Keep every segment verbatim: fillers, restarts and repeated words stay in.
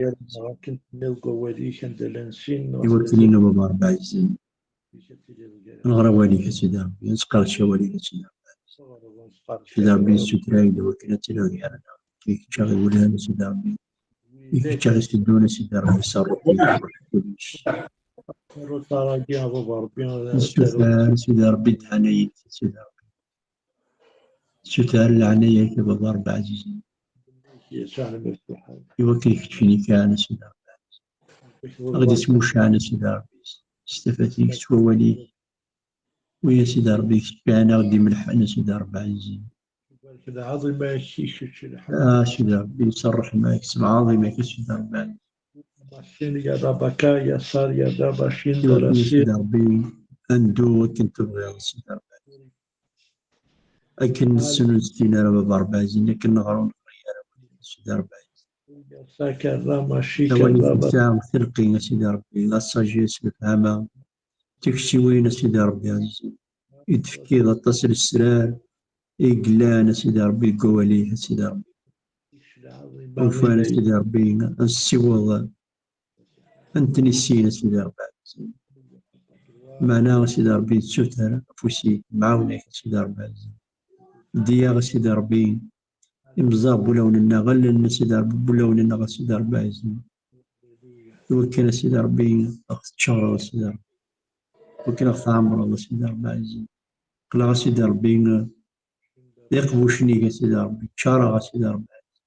Akken tenniḍ deg wawal-ik, anda llan sin, iwakken-inu a Baba Ṛebbi ɛzizen. Nɣer awal-ik a Sidi Ṛebbi, nesqerdec awal-ik a Sidi Ṛebbi. Sidi Ṛebbi, nessuter-ak-d iwakken ad tiliḍ gar-aneɣ. I kečč i ɣ-iwulhan a Sidi Ṛebbi. I kečč i ɣ-iteddun a Sidi Ṛebbi s Ṛṛuḥ-ik, Ṛṛuḥ Lqudus. Ṛṛuḥ-agi a Baba Ṛebbi, nessuter a Sidi Ṛebbi ddhana-inek a Sidi Ṛebbi. Suter leɛnaya-k a Baba Ṛebbi ɛzizen. Iwakken keččini kan a Sidi Ṛebbi ɛzizen. Ad ismucɛen a Sidi Ṛebbi s tafat-ik, s wawal-ik. Wi a Sidi Ṛebbi keččan aɣ-d-imelḥen a Sidi Ṛebbi ɛzizen. Barek lɛaḍima-k i kečč lḥemd. A Sidi Ṛebbi, s ṛṛeḥma-k, s lɛaḍima-k a Sidi Ṛebbi ɛzizen. Machine ya Rabaka, ya Sar, ya Rabashin, iwakken a Sidi Ṛebbi, ad neddu akken tebɣiḍ a Sidi Ṛebbi ɛzizen. Akken nessen ur nessin ara Baba Ṛebbi ɛzizen, akken neɣra ur neɣri ara Sidi Ṛebbi ɛzizen. Awal-ik nesɛa tilqi a Sidi Ṛebbi, la sagesse, lefhama, tikciwin a Sidi Ṛebbi ɛzizen. I d-tefkiḍ aṭas n lesrar i yellan a Sidi Ṛebbi deg wawal-ik a Sidi Ṛebbi. Ufan a Sidi Ṛebbi ad nessiweḍ ad ten-issin a Sidi Ṛebbi ɛzizen. Meɛna a Sidi Ṛebbi, nessuter afus-ik, mɛawen-ak a Sidi Ṛebbi ɛzizen. Ddi-yaɣ a Sidi Ṛebbi, imẓaɣ n wulawen-nneɣ, allen a Sidi Ṛebbi n wulawen-nneɣ a Sidi Ṛebbi ɛzizen. Iwakken a Sidi Ṛebbi ad ɣ-teččareḍ a Sidi Ṛebbi. Iwakken ad ɣ-tɛemmreḍ a Sidi Ṛebbi ɛzizen. Qqleɣ a Sidi Ṛebbi d iqbucen-ik a Sidi Ṛebbi, ččareɣ a Sidi Ṛebbi ɛzizen.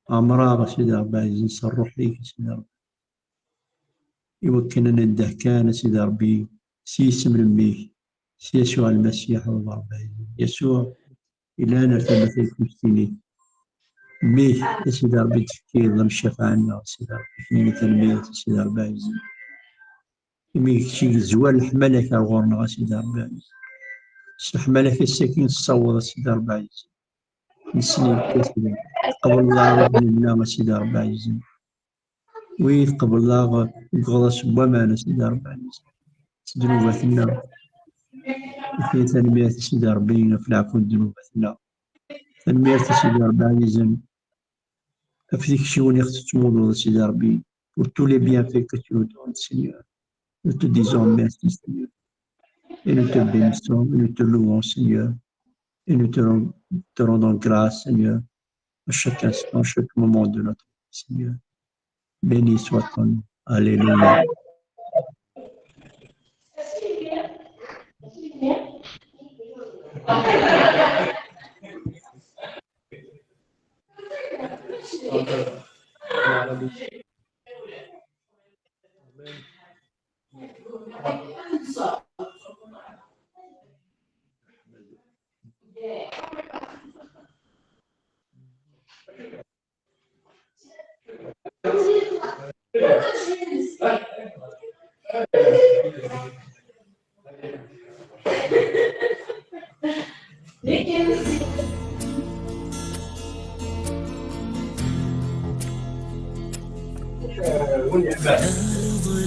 Ɛemreɣ a Sidi Ṛebbi ɛzizen s ṛṛuḥ-ik a Sidi Ṛebbi. Iwakken ad nendeh kan a Sidi Ṛebbi s yisem n mmi-k, s Yasuɛ Lmasiḥ a Baba Ṛebbi ɛzizen. Yasuɛ ilan ar tama tayeffust-inek. Mmi-k a Sidi Ṛebbi d-tefkiḍ d amcafaɛ-nneɣ a Sidi Ṛebbi. Akken-nni tanemmirt a Sidi Ṛebbi ɛzizen. Imi d kečč i yezwar leḥmala-k ar ɣur-neɣ a Sidi Ṛebbi ɛzizen. S leḥmala-k ass-agi nessaweḍ a Sidi Ṛebbi ɛzizen. Nesni a Sidi. Tqebleḍ aɛudiw-nneɣ a Sidi Ṛebbi ɛzizen. Wi tqebleḍ deg uɣḍas n waman a Sidi Ṛebbi ɛzizen. S ddnubat-nneɣ. Akken tanemmirt a Sidi Ṛebbi ɣef leɛfu n ddnubat-nneɣ. Tanemmirt a Sidi Ṛebbi ɛzizen. Ɣef tikciwin i ɣ-tettmuḍuḍ a Sidi Ṛebbi. Pour tous les bienfaits que tu nous donnes, Seigneur. Nous te disons merci, Seigneur. Et nous te bénissons, et nous te louons, Seigneur. Et nous te, ren- te rendons grâce, Seigneur, à chaque instant, à chaque moment de notre vie, Seigneur. Béni soit ton nom. Alléluia.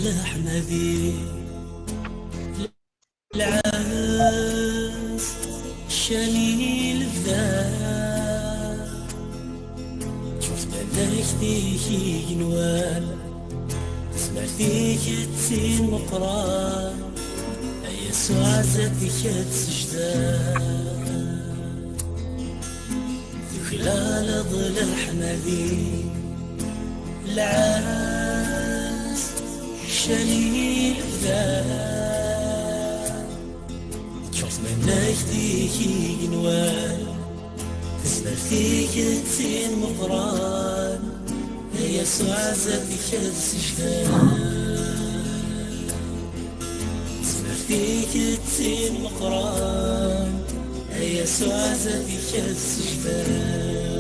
Leḥmadi, lɛez, ccan i lebda. Tcuɣ tbanakt-ik igenwan, tezmert-ik d tin meqqran, ay Yasuɛ zdat-k ad sejdeɣ. Tuklaleḍ leḥmadi, lɛez, ccan i lebda. Tcuɣ tbanakt-ik igenwan, tezmert-ik d tin meqqran, ay Yasuɛ zdat-k ad sejdeɣ. Tezmert-ik d tin meqqran, ay Yasuɛ zdat-k ad sejdeɣ.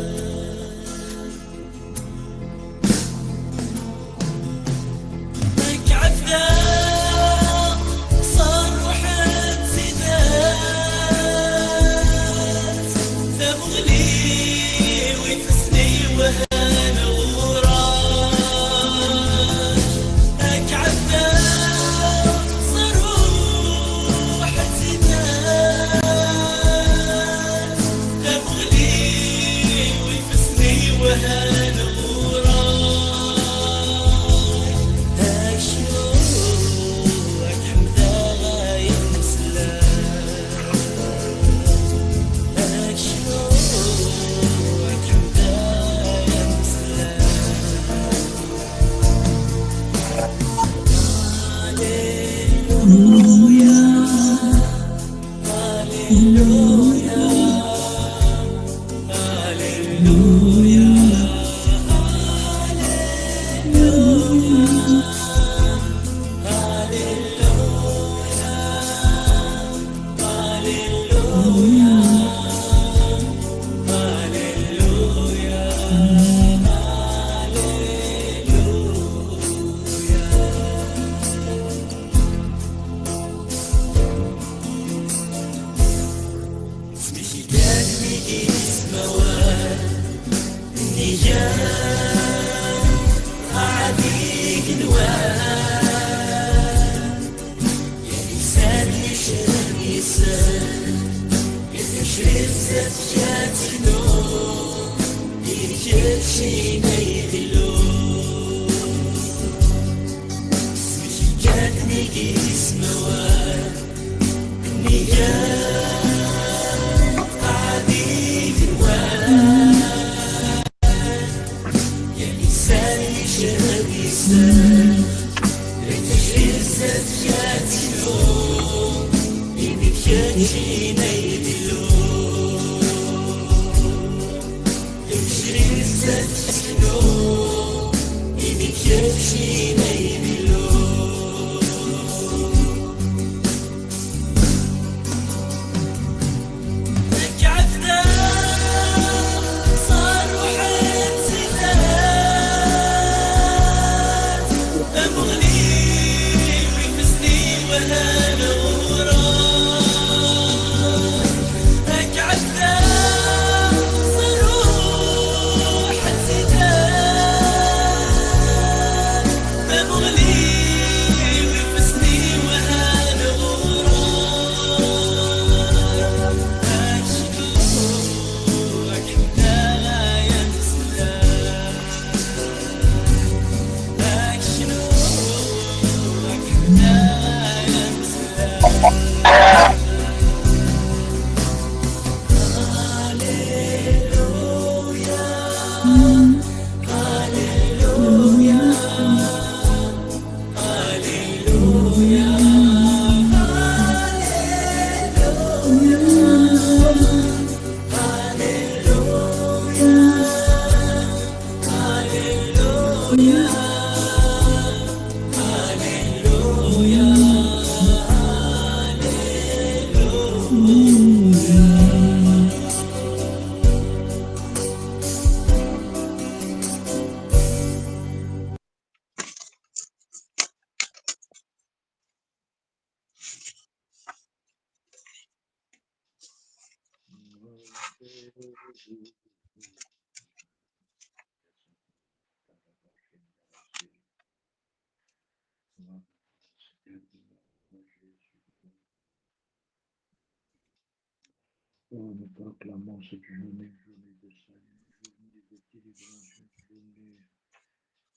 Nous proclamons cette journée, journée de salut, journée de délivrance, une journée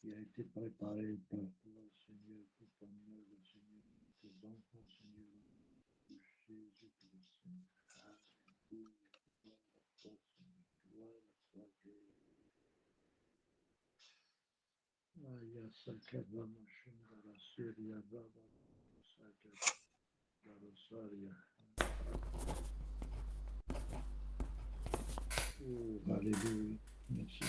qui a été préparée par toi, Seigneur, pour ton œuvre, Seigneur, tes enfants, Seigneur, Jésus-Christ, Seigneur. Alléluia. Gloire à toi, Seigneur. Gloire à toi, Jésus. Aya sakaba mashundara seria baba sakaba saria. Oh, hallelujah. Merci.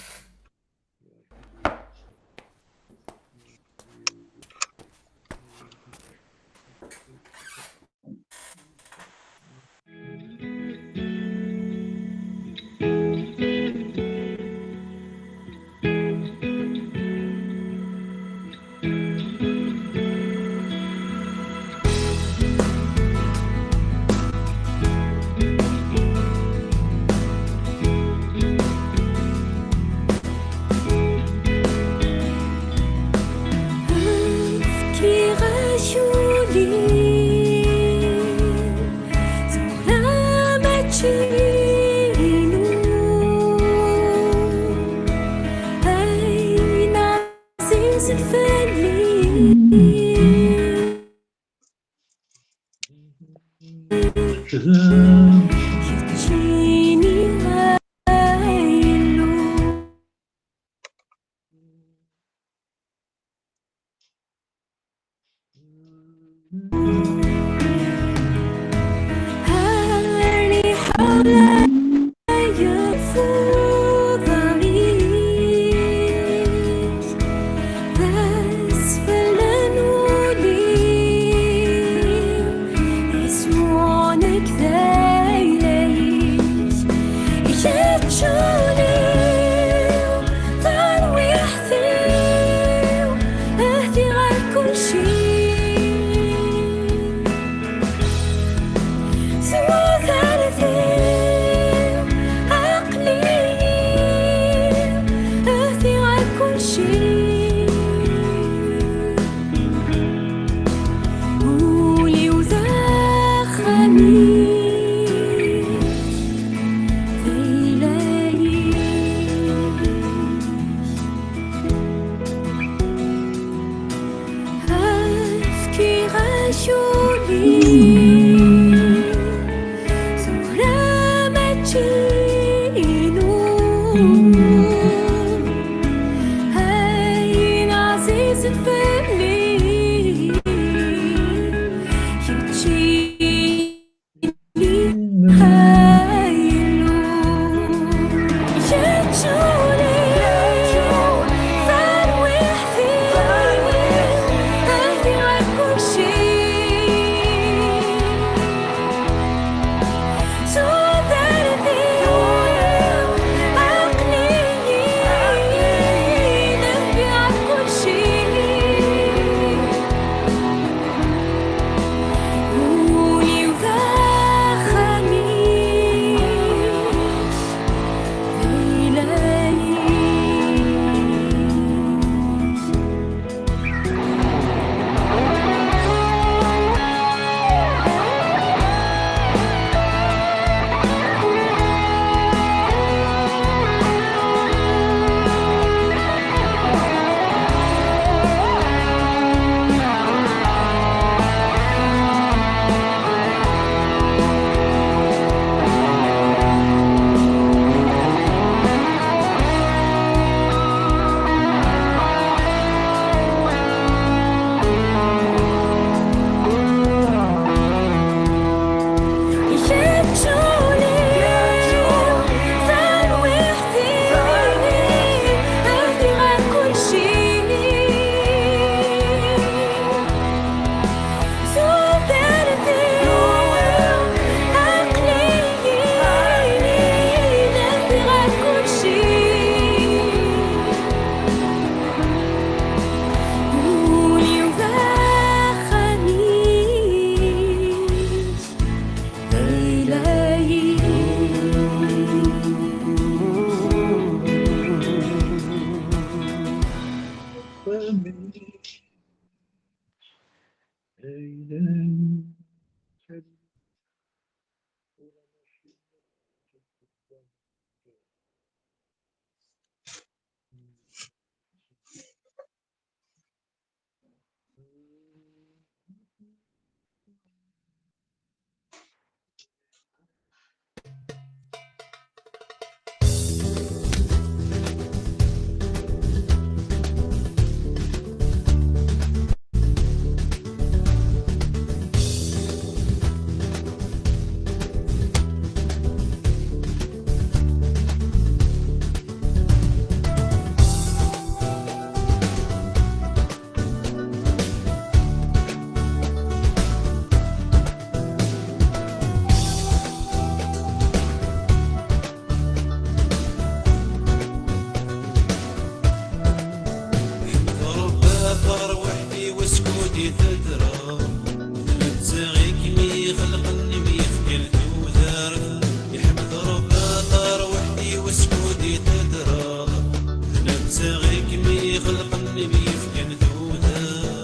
Aculi tura mačči inu, ayen ɛzizen fell-i keččini, a Illu. Keččini, tarwiḥt-iw, atiɣ ɣer kulci. Tudert-iw, aql-iyi deffir kulci. Ul-iw d axxam-ik, d ayla-ik. Ul-iw d axxam-ik, d ayla-ik. Ḥmed Ṛebbi tarwiḥt-iw skud i teddreḍ, d netta i kem-ixelqen i m-yefkan tudert. Iḥmed Ṛebbi tarwiḥt-iw skud i teddreḍ, d netta i kem-ixelqen i m-yefkan tudert.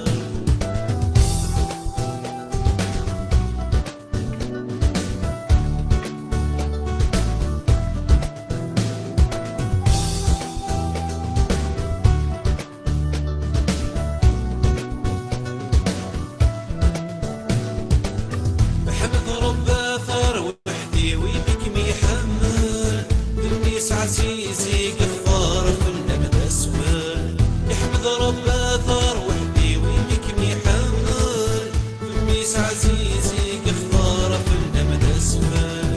Ḥmed Ṛebbi tarwiḥt-iw i kem-iḥemmel, d mmi-s ɛziz i yextar fell-am d asfel. Iḥmed Ṛebbi tarwiḥt-iw i kem-iḥemmel, d mmi-s ɛziz i yextar fell-am d asfel.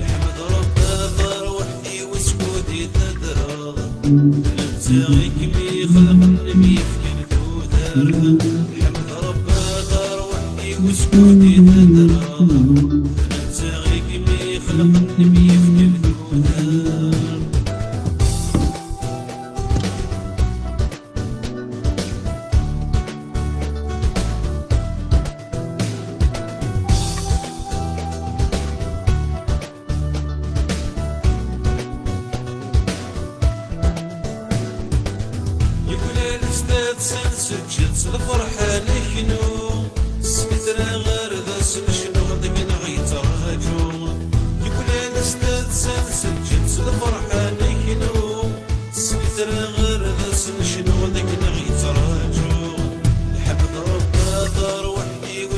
Iḥmed Ṛebbi tarwiḥt-iw skud i teddreḍ, d netta i kem-ixelqen i m-yefkan tudert. Iḥmed Ṛebbi tarwiḥt-iw skud i teddreḍ, d netta i kem-ixelqen i m-yefkan tudert. Yuklal ustad s lefṛeḥ ad neknu, s snitra ɣer d as-necnu deg-neɣ yettraǧu. Yuklal ustad s lefṛeḥ ad neknu, s snitra ɣer d as-necnu deg-neɣ yettraǧu. Iḥmed Ṛebbi tarwiḥt-iw.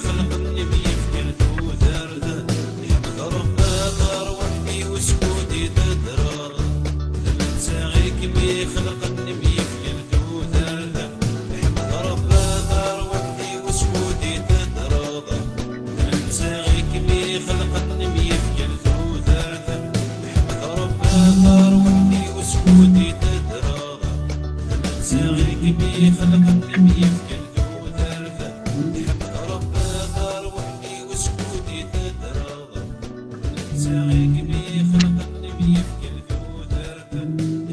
Xelqen mi yefkan tudert, iḥmed Rebbi tarwiḥt-iw skud i teddreḍ. D netta i kem-ixelqen mi yefkan tudert, iḥmed Rebbi tarwiḥt-iw skud i teddreḍ. D netta i kem-ixelqen mi yefkan tudert, iḥmed Rebbi tarwiḥt-iw skud i teddreḍ. D netta i kem-ixelqen mi yefkan tudert. Iḥmed Rebbi tarwiḥt-iw skud i teddreḍ. D netta i kem-ixelqen mi yefkan tudert.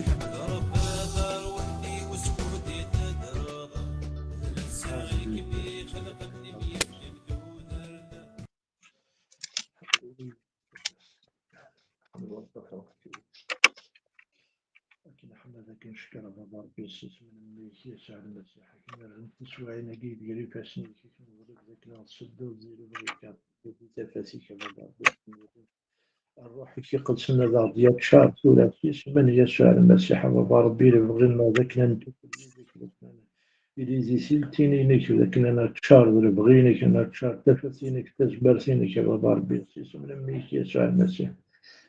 Iḥmed Rebbi tarwiḥt-iw skud i teddreḍ. D netta i kem-ixelqen mi yefkan tudert. Akken ḥmed, akken cekker a Baba Rebbi, s isem n mmi-k, Yasuɛ Lmasiḥ, akken rrent teswiɛin-agi deg ifassen-ik, akken neḍleb d akken ad tsedduḍ di lebɣi-k, di tafat-ik a Baba Rebbi. Ṛṛuḥ-ik iqedsen ad aɣ-d-yaččar tura s isem n Yasuɛ Lmasiḥ a Baba Rebbi, lebɣi-nneɣ d akken ad neddukel yid-k, d akken ad nili di tiltin-inek, d akken ad naččar d lebɣi-inek, ad naččar tafat-inek, tazmert-inek a Baba Rebbi, s isem n mmi-k Yasuɛ Lmasiḥ.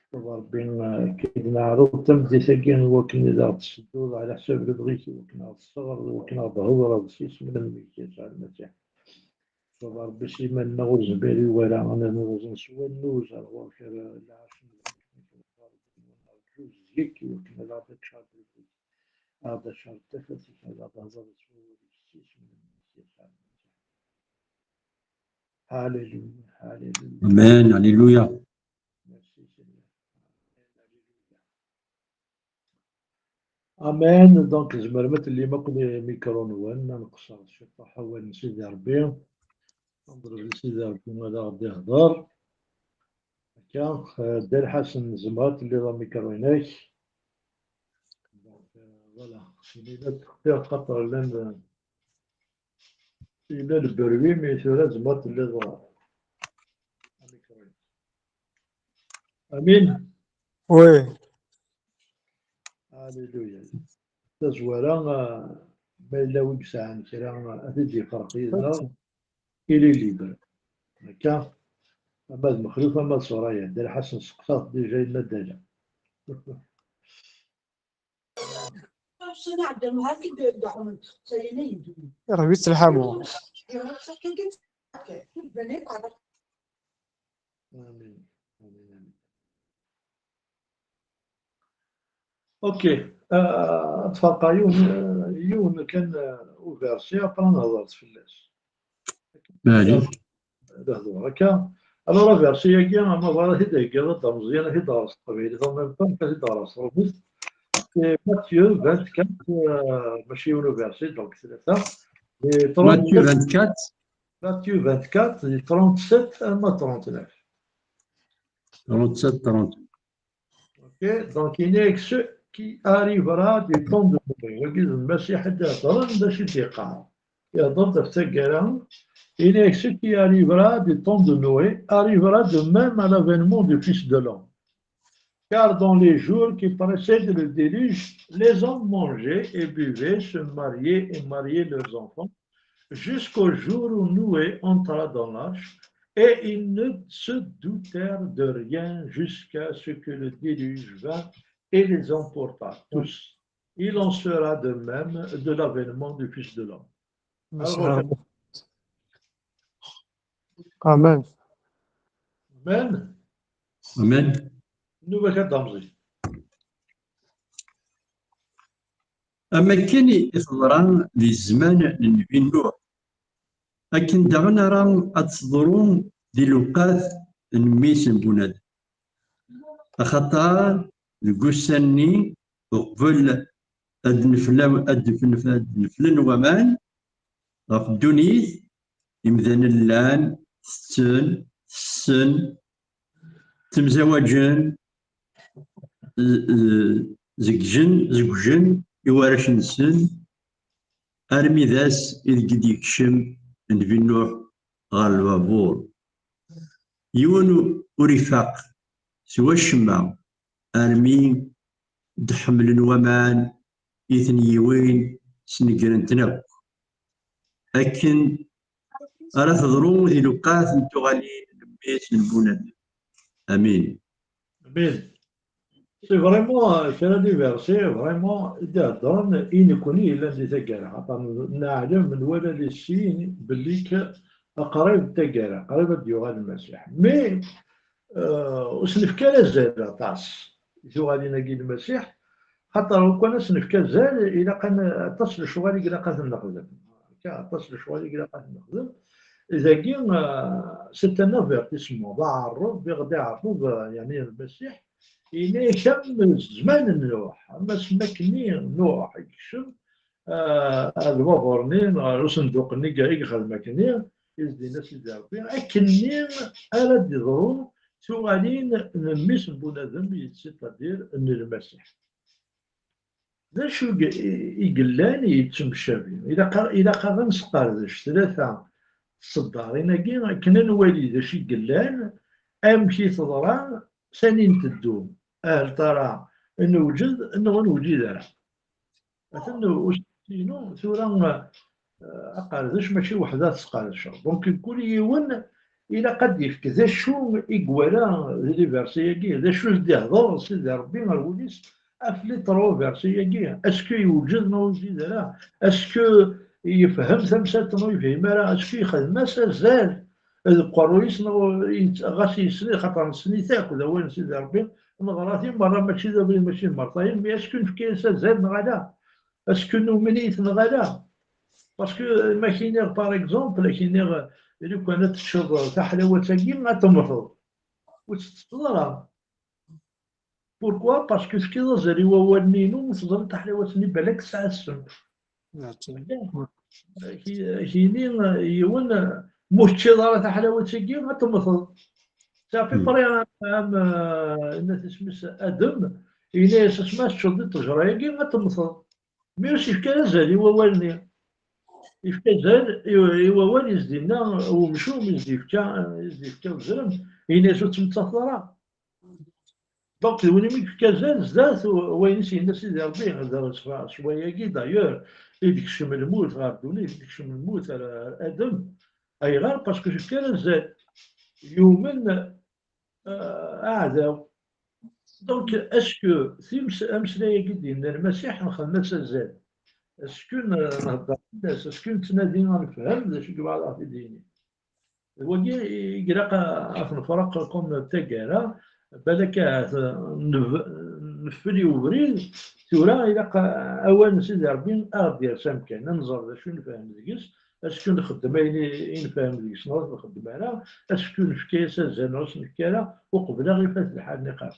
Baba Rebbi, eh, akka i d-neɛreḍ tameddit-agi, i wakken ad aɣ-d-tsedduḍ ɛla ḥsab lebɣi-k, i wakken ad aɣ-tesseɣreḍ, i wakken ad aɣ-d-thedreḍ s isem n mmi-k Yasuɛ Lmasiḥ. Baba Rebbi, s liman-nneɣ ur nezmir i wara ad nerẓen s wannuz ar ɣur-k ara lɛac n lɛac, zik i wakken ad aɣ-d-teččar, ad aɣ-d-teččar tafat-ik, ad aɣ-d-thedreḍ s wawal-ik, s isem n mmi-k Yasuɛ Lmasiḥ. Haleluya, haleluya. Amen, haleluya. Merci, Seigneur. Amen, haleluya. Amen. Donc, tzemrem ad tellim akk imikṛuwen-nwen, ad nqeṣṣer ciṭṭaḥ awal n Sidi Ṛebbi. Ad neḍleb di Sidi Ṛebbi ad aɣ-d-ihder. Akka, eh, Dda Lḥasen, tzemreḍ ad telliḍ amikṛu-inek. Donc, euh, voilà. Sidi, la textiṛ xaṭer llan, eh, Yella le bruit, mais tura tzemreḍ telliḍ amikṛu. Amin. Oui. Alléluia. Tazwara, ah, ma yella win yesɛan kra, ah, ad t-id-yefreq yid-neɣ, il est libre. Akka, ama d Mexluf, ama d Suraya, Dda Lḥasen seqsaɣ-t déjà, yenna-d ala. Iṛwi-tt lḥamu. Amin. Amin, amin, amin. Ok. Ah, ad ferqeɣ yiwen, yiwen kan, ah, uversi, après ad nehḍer fell-as. Maɛlic. Lehdur akka. Alors, aversi-agi, ama bɣiḍ ad t-id-theggiḍ a Dda Meẓyan, ad t-id-ɣreɣ s teqbaylit, en même temps, ad t-id-ɣreɣ s tṛumit. C'est Matthieu vingt-quatre, euh, mačči yiwen uversi, donc tlata. Di Matthieu trente-quatre. Vingt-quatre. Matthieu vingt-quatre, di trente-sept ama trente-neuf. Trente-sept, trente. Ok, donc, il n'est que ce qui arrivera du temps de Noé. Wagi d Lmasiḥ i d-iheddren d acu i d-yeqqar. Ihedder-d ɣef taggara, il n'est que ce qui arrivera du temps de Noé arrivera de même à l'avènement du Fils de l'homme. Car dans les jours qui précèdent le déluge, les hommes mangeaient et buvaient, se mariaient et mariaient leurs enfants, jusqu'au jour où Noé entra dans l'arche, et ils ne se doutèrent de rien jusqu'à ce que le déluge vint et les emporta tous. Il en sera de même de l'avènement du Fils de l'homme. Alors, amen. Amen. Amen. Nnuba-k a Dda Meẓyan. Am akken i teḍra di zzman n Nnbi Nuḥ, akken daɣen ara ad teḍru di lewqat n Mmi-s n Bunadem. Axaṭer deg ussan-nni, uqbel ad d-nefla-, ad d-nef-, ad d-neflen waman ɣef ddunit, imdanen llan, tetten, tessen, ttemzawaǧen, z-, z-, zegjen, zegjen i warrac-nsen, armi d ass ideg i d-yekcem Nnbi Nuḥ ɣer lbabur. Yiwen u-, ur ifaq s wacemma, armi d-ḥemmlen waman i ten-yiwin, snegren-ten akk. Akken ara teḍru di lewqat n tuɣalin n mmi-s n bunadem. Amin. Amin. C'est vraiment kra des versets vraiment i d-iheddren i nekkni yellan di taggara, xaṭer neɛlem, nwala di sin belli qrib d taggara, qrib ad d-yuɣal Lmasiḥ. Mais ur s-nefki ara azal aṭas i tuɣalin-agi n Lmasiḥ, xaṭer lukan ad s-nefk azal, ilaq aṭas n lecɣal i ilaq ad ten-nexdem. Aṭas n lecɣal i ilaq ad ten-nexdem. Dagi, c'est un avertissement, d aɛerḍ i ɣ-d-iɛerḍ, yeɛni Lmasiḥ, yenna-yak am zzman n Nuḥ, am asmi akkenni Nuḥ i yekcem lbabur-nni, ɣer usenduq-nni i yexdem akkenni, i s-d-yenna Sidi Ṛebbi, akkenni ara d-iḍru tuɣalin n mmi-s n bunadem, c'est-à-dire n Lmasiḥ. D acu i yellan yettemcabi? Ilaq-aɣ ad nesqerdec tlata tseddarin-agi akken ad nwali d acu i yellan, amek i teḍra, sani nteddu, hal tara newjed neɣ ur newjid ara. Atan usteqsi-inu tura, aqerdec mačči weḥd-a tesqerdceḍ. Donc kul yiwen ilaq ad d-yefk d acu i iwala di les versets-agi, d acu i s-d-ihder Sidi Ṛebbi ɣer wul-is ɣef les trois versets-agi. Est-ce que yewjed neɣ ur yewjid ara? Est-ce que yefhem tamsalt neɣ ur yefhim ara? Est-ce que yexdem-as azal deg uqerruy-is neɣ ɣas yessen, xaṭer nessen-it akk d awal n Sidi Ṛebbi, neɣra-t i merra, mačči d abrid, mačči d mertayen, mais est-ce que nefka-yas azal neɣ ala? Est-ce que numen-it neɣ ala? Parce que ma k-iniɣ, par exemple, ak-iniɣ, lukan ad teččeḍ taḥlawat-agi, ad temmteḍ. Ur tt-tetteḍ ara. Pourquoi? Parce que tefkiḍ azal i wawalen-inu, teẓriḍ taḥlawat-nni balak tesɛa ssem. Ak-yini yiwen, ma ur teččiḍ ara taḥlawat-agi, ad temmteḍ. C'est à peu près am, am, euh, yenna-t isem-is Adem, yenna-yas asmi ad teččeḍ di ṭṭejra-agi, ad temmteḍ. Mi ur s-yefki ara azal i wawal-nni. Yefka azal i, i wawal i s-d-yenna wemcum, i s-d-yefka, i s-d-yefka uzrem, yenna-yas ur ttmettateḍ ara. Donc d win imi yefka azal zdat wayen i s-yenna Sidi Ṛebbi, s wayagi d'ailleurs i d-ikcem lmut ɣer ddunit, i d-ikcem lmut ar Adem. Ayɣer? Parce que yefka azal, yumen aɛdaw. Donc est-ce que times, ameslay-agi d-yenna Lmasiḥ nxeddem-as azal? Est-ce que nhedder fell-as? Est-ce que nettnadi ad nefhem d acu i yebɣa ad aɣ-t-id-yini? D wagi i ilaq ad t-nefreq comme taggara, balak ahat neffel i ubrid, tura ilaq awal n Sidi Ṛebbi ad aɣ-d-yers amkan, ad nẓer d acu i nefhem deg-s, est-ce que nxeddem ayen i nefhem deg-s neɣ ur t-nxeddem ara, est-ce que nefka-yas azal neɣ ur s-nefki ara, uqbel ad aɣ-ifat lḥal niqal.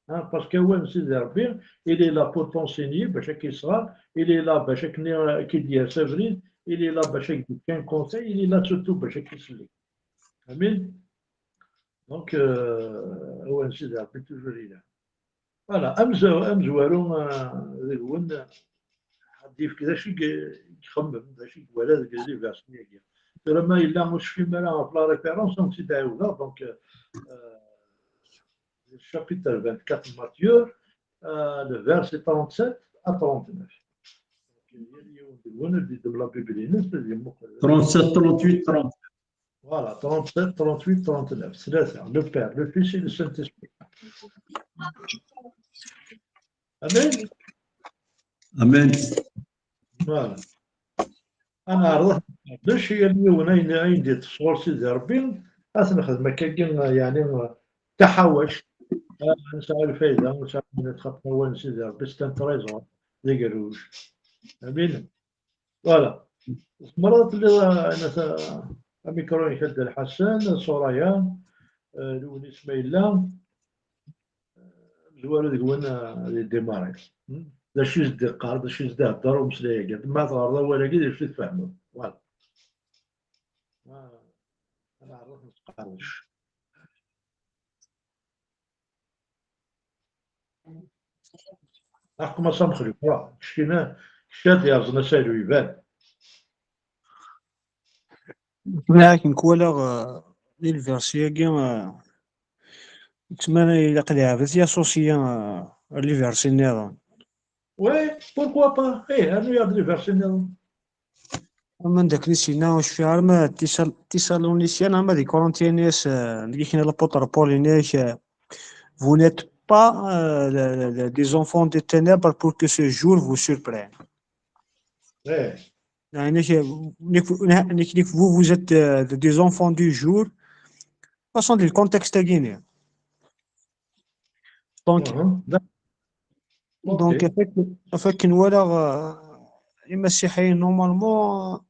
Parce que awal n Sidi Ṛebbi, il est là pour t'enseigner, bac ad k-yesɣer, il est là bac ad k-yers abrid, il est là bac ad k-d-yefk un conseil, il est là surtout bac ad k-isellek. Amin. Donc, awal n Sidi Ṛebbi toujours il est là. Voilà, amezwaru deg-wen ad d-yefk d acu i ixemmem, d acu i iwala deg les versets-agi. Tura ma yella ur tecfim ara ɣef la référence, ad wen-tt-id-ɛiwdeɣ. Donc, chapitre vingt-quatre de Matthieu, le verset trente-sept à trente-neuf. Yal yiwen deg-wen ad d-yeddem la Bible-ines, ad yemmuqel. Trente-sept, trente-huit, trente. Voilà, trente-sept, trente-huit, trente-neuf. Tlata, le Père, le Fils et le Saint-Esprit. Amen. Amen. Voilà. Ad neɛreḍ ad nqerdec yal yiwen ayen, ayen d-iṭṭes sɣur Sidi Ṛebbi, ad t-nexdem akkagi, yeɛni, d taḥawact. Ad nesɛu lfayda, ad nesɛu ayen xaṭer awal n Sidi Ṛebbi, c'est un trésor d agerruj. Amin. Voilà. Tzemreḍ ad telliḍ, eh, amikru-inek a Dda Lḥasen, Suraya, eh, Lewnis ma yella. Amezwaru deg-wen, eh, ad yedimari. Hmm? D acu i s-d-iqqar, d acu i s-d-ihedder umeslay-agi? Ma teɣreḍ awal-agi, d acu i tfehmeḍ? Voilà. Ma, ad neɛreḍ ad nesqerdec. Aqmas amexluq, keččina, kečč ad yerẓen asalu, iban. Akken kwalaɣ, eh, di lversi-agi, eh, ttmana ilaq ad iɛbed Yasusi, eh, ar liversi nniḍen. Oui, pourquoi pas? Eh, rnu-yaɣ-d liversi nniḍen. Ama d akken i s-yenna, ur cfiɣ ara ma d Tisal-, Tisaluniciens ama d Ikorintiyen, i as, euh, i k-yenna l'apôtre Paul, yenna-ak, euh, vous n'êtes pas, euh, le- le- le- des enfants des ténèbres pour que ce jour vous surprenne. Eh, Yenna-ak, euh, nek- nek- nek- vous, vous êtes, euh, des enfants du jour. Façon, le contexte-agi. Donc, mhm. D'accord. donc, Ok. ɣef wakken, ɣef wakken walaɣ, euh, imasiḥiyen, normalement,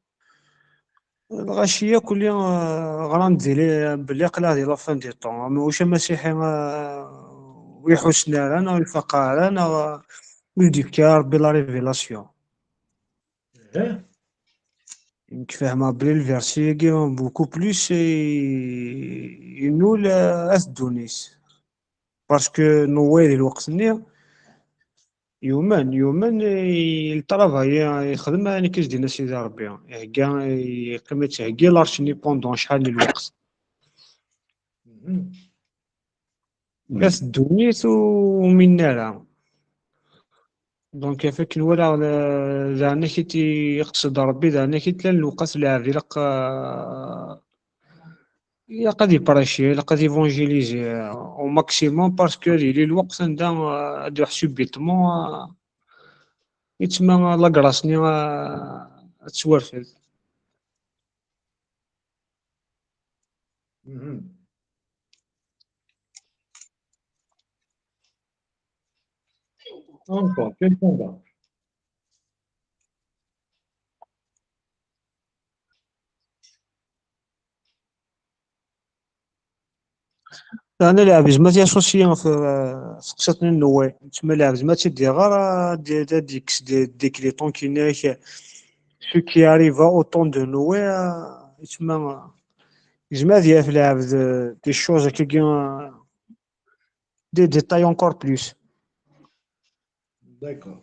euh, lɣaci akk li, euh, ɣran-d di li-, belli aql-aɣ di la fin des temps. Ama ulac amasiḥi, euh, ur iḥussen ara, neɣ ur ifaq ara, neɣ, euh, ur d-yefka Rebbi la révélation. Eh, Nekk fehmeɣ belli le verset-agi beaucoup plus i-, inul, euh, at ddunit. Parce que Noé di lweqt-nni yumen, yumen, il travaillait, yexdem ayen i k-s-d-yenna Sidi Rebbi. Ihegga, yeqqim yettheggi l'arche-nni pendant acḥal n lweqt. mhm. At ddunit ur uminen ara. Donc, ɣef akken walaɣ, d, d aɛnak i t-iqsed Rebbi, d aɛnak i t-lan lewqat lɛebd, ilaq, ah, ilaq ad iprêchi, ilaq ad évangéliser, euh, au maximum, parce que ad yili lweqt anda, euh, ad iruḥ subitement, euh, yettma la grâce-nni, euh, ad tettwarfed. Mhm. Encore, quel combat? Ana lɛeb yezmer ad t-yassocier ɣef, ɣef teqsiṭ-nni n Noé. Yettma lɛeb yezmer ad tt-id-iɣer, ad d-, ad d-yekkes des, des décrets tant qu'il n'est que ce qui arriva au temps de Noé, euh, yettma, euh, yezmer ad yaf lɛeb de, des choses akkagi, euh, des détails encore plus. D'accord.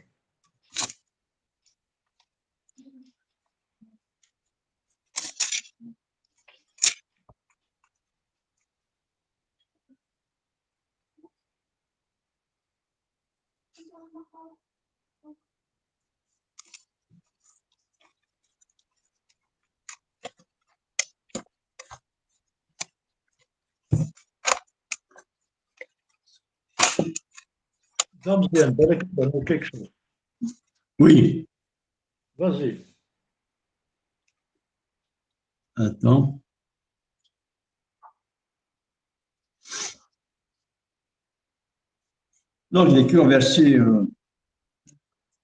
D ameẓyan, balak ad d-rnu quelque chose. Oui, Vas-y. Attends. Donc, j'ai écrit au verset, euh,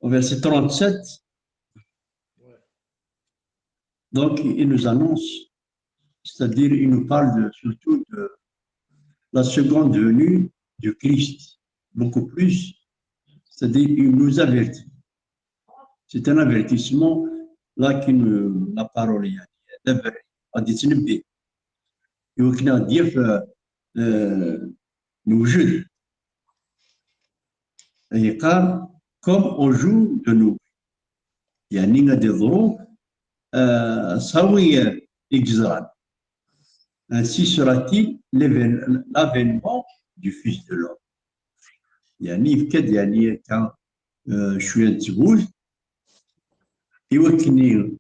au verset trente-sept. Donc, il nous annonce, c'est-à-dire, il nous parle de- surtout de la seconde venue de Christ, beaucoup plus, c'est-à-dire, il nous avertit. C'est un avertissement, là, qui nous, la parole, يعني, d aberri, ad yettnebbi. I wakken ad d-yaf, euh, euh, newjed. Yeqqar, comme au jour de Noé. يعني, ad yeḍru, euh, s wayen i yeḍran. Ainsi sera-t-il l'évén-, l'avènement du Fils de l'homme. يعني, yefka-d, يعني, akka, euh, cwiya n ttbut, i wakken i,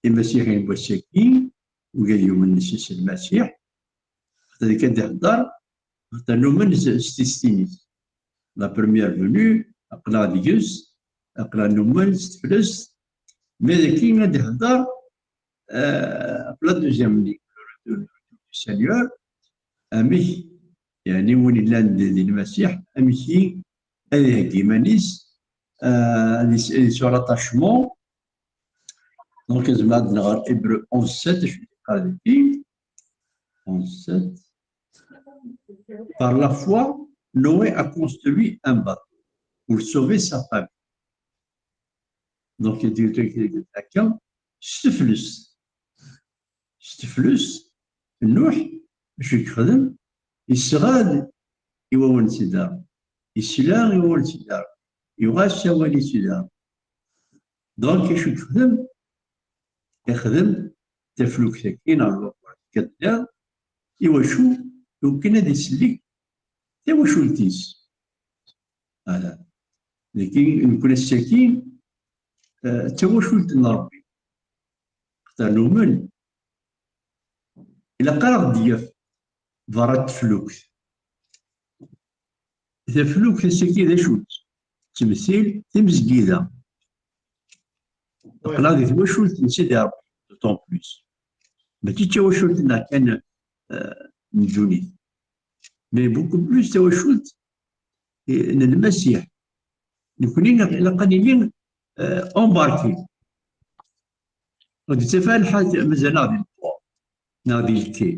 imasiḥiyen n wass-agi, wigad yumnen s Lmasiḥ, ad k-, ad ihedder, ad numen s, s tist-ines. La première venue, aql-aɣ deg-s, aql-aɣ numen s teflest, mais dagi ad ihedder, euh, ɣef la deuxième venue, le retour du Seigneur, amek, يعني, win illan di, di Lmasiḥ, amek i ad iheggi iman-is, euh, ad yes-, ad yesɛu l'attachement. Donc, nezmer ad nɣer Hébreux onze sept, je vais dire, onze sept. Par la foi, Noé a construit un bateau pour sauver sa famille. Donc, il dit, s teflest. S teflest, Nuḥ, acu yexdem? Yesɣal i wawal n Sidi Ṛebbi. Yesla i wawal n Sidi Ṛebbi. Yuɣal s awal i Sidi Ṛebbi. Donc, acu yexdem? Yexdem taflukt-agi, neɣ lbaṭel-agi, i wacu? Iwakken ad isellek tawacult-is. Ala. Dagi, nekkni ass-agi, eh, d tawacult n Ṛebbi. Ternumen. Ilaq ara ɣ-d-yaf berra n teflukt. Taflukt ass-agi d acu-tt? Ttmessil timezgida. Aql-aɣ di twacult n Sidi Ṛebbi, d'autant plus. Mačči d tawacult-nneɣ kan, euh, n ddunit. Mais beaucoup plus tawacult, eh, n Lmasiḥ. Nekni ilaq ad nili, euh, embarqués. Ur d-yettaf ara lḥal mazal-aɣ di lport, neɣ di lkay.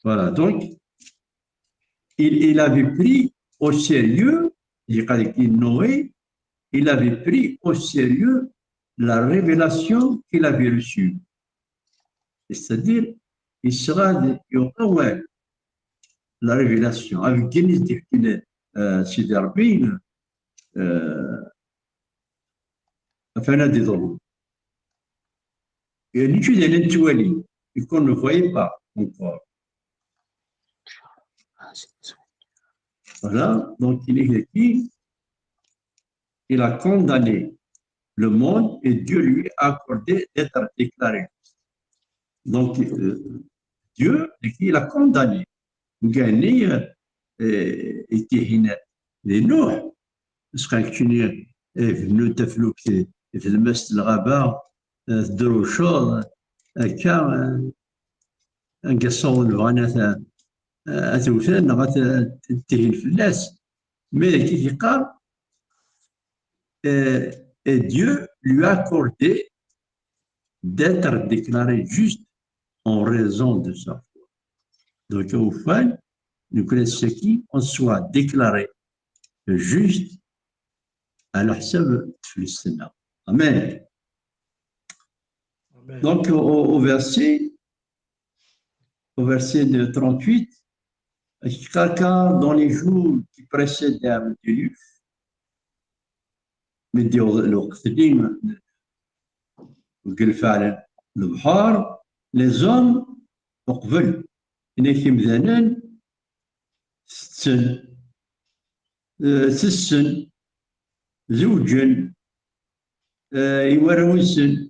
Voilà, donc, il, il avait pris au sérieux, il avait pris au sérieux la révélation qu'il avait reçue. C'est-à-dire, yesɣa-d, yuɣ awal, la révélation. Avec Guinness, euh, Sidi Ṛebbi, euh, enfin, là, disons. Et l'étude, elle est étoilée, et qu'on ne voyait pas encore. Voilà, donc il est écrit, il a condamné le monde et Dieu lui a accordé d'être déclaré juste. Donc, euh, Dieu, il a condamné. Gagné, euh, et, et, et Nuh, parce que tu n'es, euh, venu de flou, c'est, c'est le must, le rabat, euh, de l'eau chaude, euh, car, euh, un garçon, le vrai, euh, euh, à tout faire, n'a pas, euh, t'es une finesse. Mais qui dit, euh, et Dieu lui a accordé d'être déclaré juste en raison de sa foi. Donc, au fond, nous connaissons qui on soit déclaré juste à la semaine. Amen. Amen. Donc, au, au verset, au verset de trente-huit, car dans les jours qui précédèrent le déluge, mi d-yuɣ lweqt-nni deg lfeɛl n lebḥer, les hommes uqbel, inek imdanen tetten, eh, tessen, zewǧen, eh, i warraw-nsen,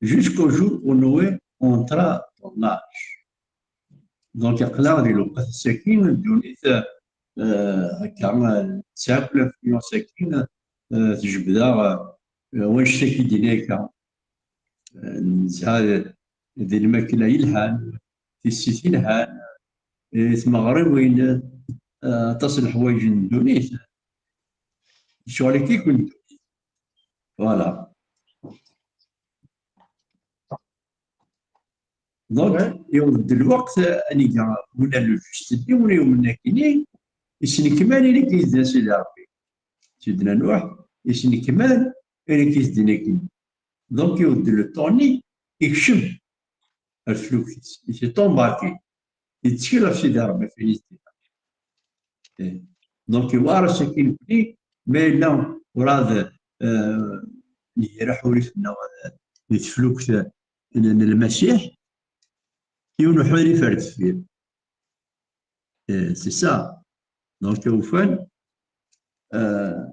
jusqu'au jour où Noé entra dans l'arche. Donc, aql-aɣ di lweqt-agi, ddunit, euh, akka, euh, tesɛa akk l'influence-agi, euh, tejbed-aɣ, euh, wanect-agi d-yenna akka. Euh, nesɛa di lmakla yelhan, tissit yelhan, eh, timeɣriwin, eh, aṭas n leḥwayeǧ n ddunit. Ccɣel-agi-ken ddunit. Voilà. Donc, ouais, iwweḍ-d lweqt, eh, ad niga wala le juste-nni, wala yumen akkenni, isnekmal ayen i k-yezdan Sidi Ṛebbi. Sidna Nuḥ, isnekmal ayen i k-yezdan akkenni. Donc, iwweḍ-d le temps-nni, ikcem ar tflukt-is. Il s'est embarqué. Yettkel ɣef Sidi Ṛebbi, ɣef Sidi Ṛebbi. Eh. Donc, iwɛer ass-agi nekni, ma yella werɛad, euh, negra aḥurif-nneɣ, euh, di teflukt n, n Lmasiḥ, yiwen uḥurif ar deffir. Eh, c'est ça. Donc, au fond, euh,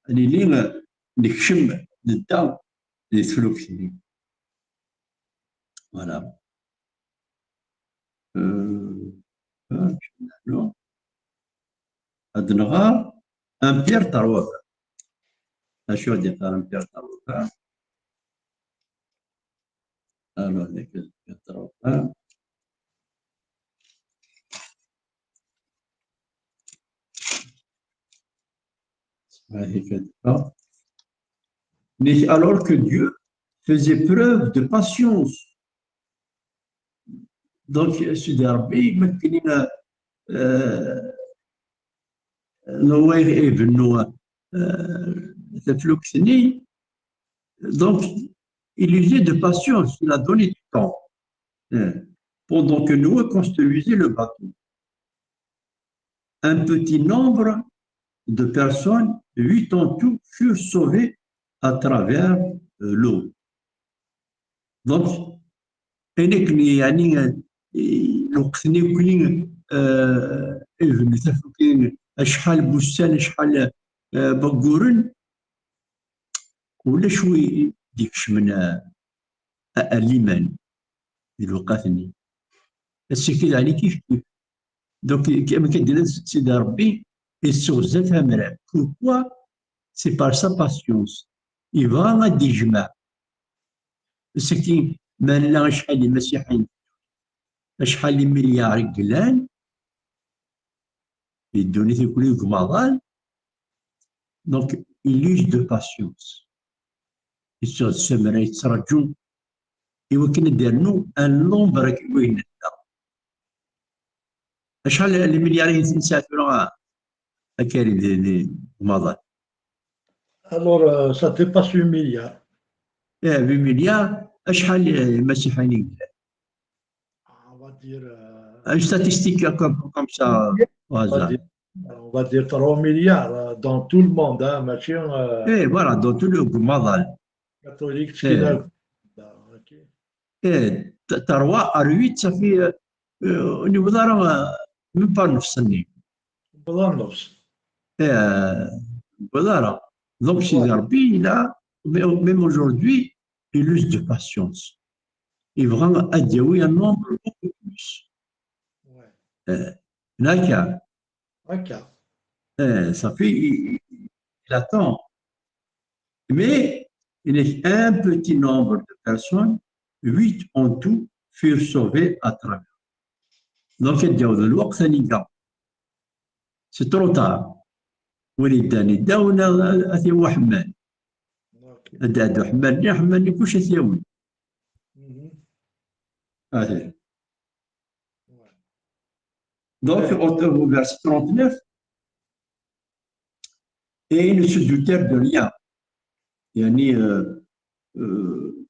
ad nili, euh, nekcem, nedda di teflukt-nni. Voilà. Euh, euh, ad nɣer un Pierre Tarwaba. Acu ad iqqar un Pierre Tarwaba? Alors, un Pierre Tarwaba. Alors que Dieu faisait preuve de patience. Donc, Sidi Ṛebbi, ma akken, euh, Noé ibennu, euh, taflukt-nni, donc, il usait de patience, il a donné du temps, hein, pendant que Noé construisait le bateau. Un petit nombre de personnes, huit en tout, furent sauvées à travers, euh, l'eau. Donc, ayen akken, yeɛni, eh, lweqt-nni akk-nni, eh, ibnu taflukt-nni, acḥal n wussan, acḥal, eh, n wagguren, ulac wi d-ikecmen a, a, a liman di lewqat-nni. Ass-agi daɣen kif kif. Donc, amek i d-yenna Sidi Ṛebbi, yesseɣza tamrart. Pourquoi? C'est par sa patience. Yebɣa ad d-ijmeɛ. Ass-agi, ma nella acḥal n imasiḥiyen, acḥal n imelyar i yellan, di ddunit akk deg umaḍal, donc, il use de patience. Yesseɣza tamrart, yettraǧu i wakken ad d-yernu un nombre akken i nella. Acḥal n limilyar i nesɛa tura, a Karim, di, di umaḍal? Alors, euh, ça dépasse huit milliards. Eh, huit milliards, acḥal n imasiḥiyen i yellan? On va dire, euh, une statistique comme, comme ça, au hasard. On va dire trois milliards, euh, dans tout le monde, hein, mačči, euh, eh, voilà, dans tout le, deg umaḍal. Catholique, eh, ttkin ar, ok. Eh, t-, trois à huit, ça fait, euh, euh, ur newwiḍ ara, euh, même pas nnefs-nni. Ur newwiḍ ara nnefs. Eh, ur newwiḍ ara. Donc, Sidi Ṛebbi, il a, même aujourd'hui, il use de patience. Yebɣa ad d-yawi un nombre beaucoup plus. Ouais. Eh, naka. Akka. Eh, ça fait, il, il attend. Mais il y a un petit nombre de personnes, huit en tout, furent sauvées à travers. Donc, ad d-yaweḍ lweqt aniga. C'est trop tard. Win yeddan, yedda, win a, a t-yawi uḥemmal. Ok. Ad d-, ad d-uḥemmal-nni, uḥemmal-nni, kullec a t-yawi. Mhm. Ati. Ouais. Donc, au, au verset trente-neuf, et ils ne se doutèrent de rien. Yani, euh, euh,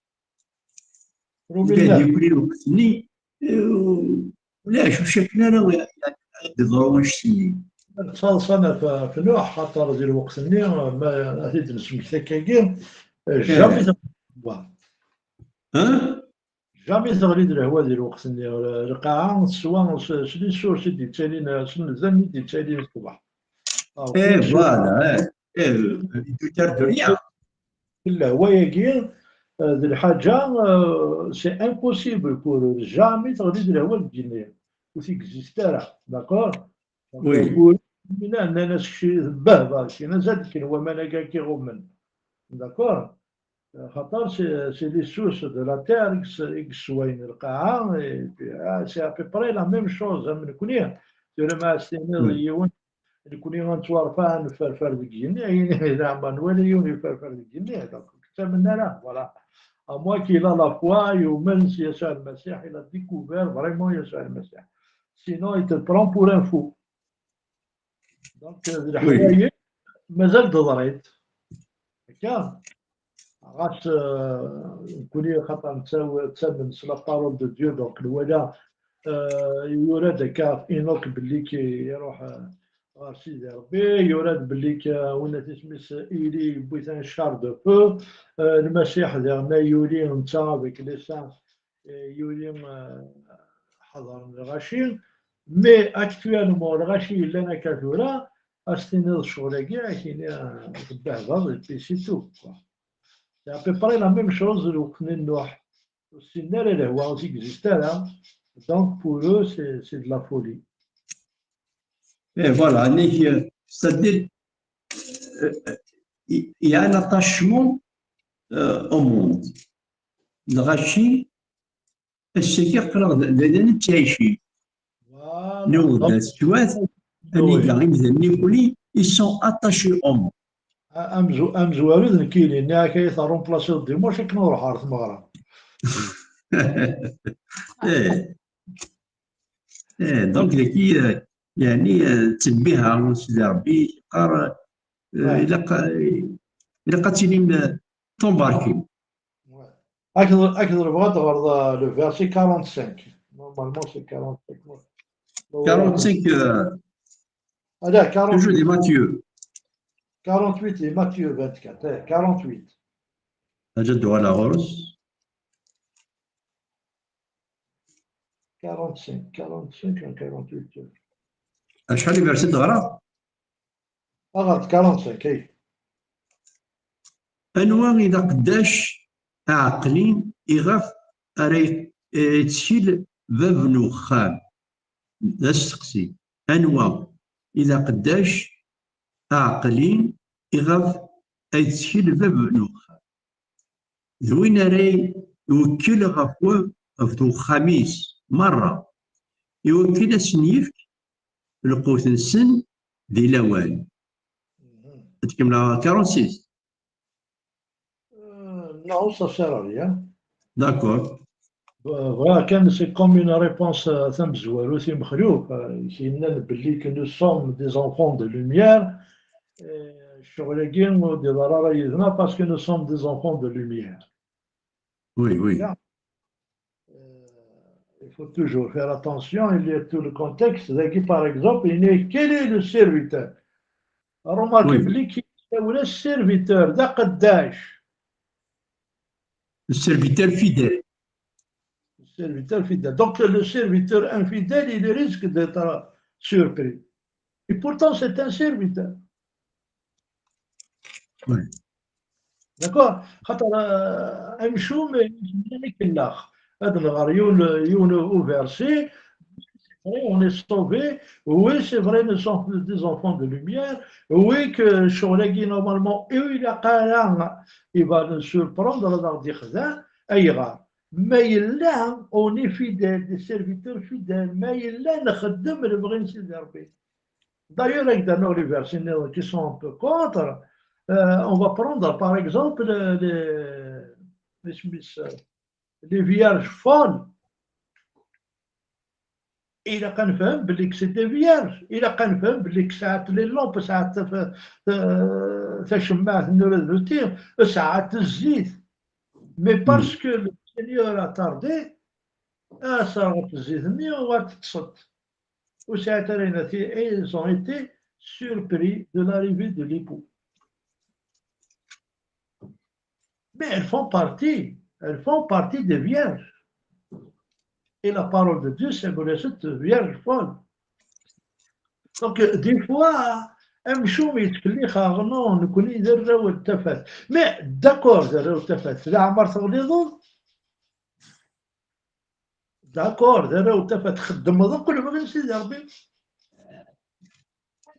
ula d nekkni lweqt-nni, euh, ulac, ur cakken ara ad d-teḍru annect-nni. Nettaḍsa ɣef, ɣef Nuḥ, xaṭer di lweqt-nni, ma ad t-id-nesmekti akkagi, eh, jamais. Hein? Jamais teɣli-d lehwa di lweqt-nni. Lqaɛa teswa s, s les sources i d-yettalin, s nnzan i d-yettalin ṣṣbeḥ. Eh, voilà, eh, eh, il doutèrent de rien. Lehwa-agi, eh, d lḥaǧa, eh, c'est impossible pour eux. Jamais teɣli-d lehwa deg igenni. Ur t-existe ara, d'accord? Oui. Ur, nnan-as kečč d bbehba, kečč mazal-k n waman-agi i iɣummen. D'accord? Xaṭer c'est, c'est les sources de la terre i yes-, i yesswayen lqaɛa, et puis, ah, c'est à peu près la même chose, am nekni. Tura ma as-tiniḍ i yiwen, nekni ad nettwarfaɛ nferfer deg igenni, ayen, zeɛma nwala yiwen iferfer deg igenni, donc ur k-ttamen ara, voilà. À moins qu'il a la foi, yumen s Yasuɛ Lmasiḥ, il a découvert vraiment Yasuɛ Lmasiḥ. Sinon, il te prend pour un fou. Donc, euh, d leḥwal-agi, mazal d-teḍra-d. Akka. Ɣas, euh, nekkni xaṭer nettaw-, nettamen s la parole de Dieu, donc nwala, euh, yura-d akka Enoch belli k-, iruḥ, euh, ɣer Sidi Ṛebbi, yura-d belli k-, euh, winna isem-is Ili yewwi-t un char de feu, euh, Lmasiḥ diɣen yuli netta avec les saints, eh, yuli, eh, ḥeḍren lɣaci. Mais actuellement, lɣaci yellan akka tura, ad s-tiniḍ ccɣel-agi, ad k-yini, eh, tebbehbaḍ, et puis c'est tout, quoi. C'est à peu près la même chose lweqt-nni n Nuḥ. Ur ssinen ara lehwa, ur t-existe ara. Donc, pour eux, c'est, c'est de la folie. Et voilà, nnig, euh, c'est-à-dire, euh, il y a un attachement, euh, au monde. Lɣaci, ass-agi aql-aɣ d, d, d, nettɛici. Voilà. Nuɣ-d aswat, aniga imdanen-nni, ils sont attachés au monde. A-, amezw-, amezwaru d nekkini, nniɣ-ak ay terrumplasiḍ dimanche akken ad ruḥeɣ ɣer tmeɣra. Eh. Eh, donc, dagi, eh, yani, eh, ttebbiha Sidi Ṛebbi yeqqar, eh, ilaq, eh, ilaq ad tilim, eh, tumbarkim. Ouais. Akken, akken rebɣa ad ɣer, eh, le verset quarante-cinq. Normalement, c'est quarante-cinq. Quarante-cinq, eh, ah, là, quarante-huit. Toujours di Matthieu. Quarante-huit et Matthieu vingt-quatre, eh, quarante-huit. Ad d-uɣaleɣ ɣur-s. Quarante-cinq, quarante-cinq, un quarante-huit. Acḥal n verset d-ɣreɣ? Aɣer-d quarante-cinq, ay. Anwa i d aqeddac aɛeqli iɣef ara yettkel bab n uxxam? D asteqsi. Anwa i d aqeddac aɛeqli iɣef ay yettkel bab n uxxam? D win ara iwekkel ɣef wa-, ɣef uxxam-is merra, iwakken ad sen-yefk lqut-nsen di lawan. Ad tkemmleḍ quarante-six. Euh, non, ça sert à rien. D'accord. Euh, voilà, kan, c'est comme une réponse, euh, tamezwarut i Mexluf, euh, yennan belli que nous sommes des enfants de lumière. Et ccɣel-agi ur d-iḍerru ara yid-neɣ parce que nous sommes des enfants de lumière. Oui, oui. Euh, il faut toujours faire attention, il y a tout le contexte. Dagi, par exemple, il est, quel est le serviteur? Remarquez, Oui. Belli ki yessawel s serviteur, d aqeddac. Le serviteur fidèle. Le serviteur fidèle. Donc, le serviteur infidèle, il risque d'être surpris. Et pourtant, c'est un serviteur. Oui. D'accord? Xaṭer, euh, amcum, euh, yella akken lax. Ad nɣer yiwen, yiwen uversi. Oui, on est sauvé. Oui, c'est vrai, nous sommes des enfants de lumière. Oui, que ccɣel-agi, normalement, ur ilaq ara, il va nous surprendre, ad aɣ-d-ixdeɛ. Ayɣer? Ma yella, on est fidèle, des serviteurs fidèles. Ma yella, nxeddem lebɣi n Sidi Ṛebbi. D'ailleurs, avec nos versets qui sont un peu contre, euh, on va prendre, par exemple, les, les, les, les vierges folles. Ilaq ad nefhem belli que c'est des vierges. Ilaq ad nefhem belli que sɛant les lampes, sɛant taf-, ta-, tacemmaɛt n ura d uti, sɛant zzit. Mais parce que le Seigneur a tardé, a serɣent zzit-nni, uɣal teṭṭsent. Ur sɛint ara ayen, ils ont été surpris de l'arrivée de l'époux. Mais elles font partie, elles font partie des vierges. Et la parole de Dieu symbolise cette vierge folle. Donc, euh, des fois, amcum yettkellix-aɣ, non, nekkni d arraw n tafat. Mais, d'accord, d arraw n tafat, leɛmer teɣliḍeḍ? D'accord, d arraw n tafat, txeddmeḍ akk lebɣi n Sidi Ṛebbi.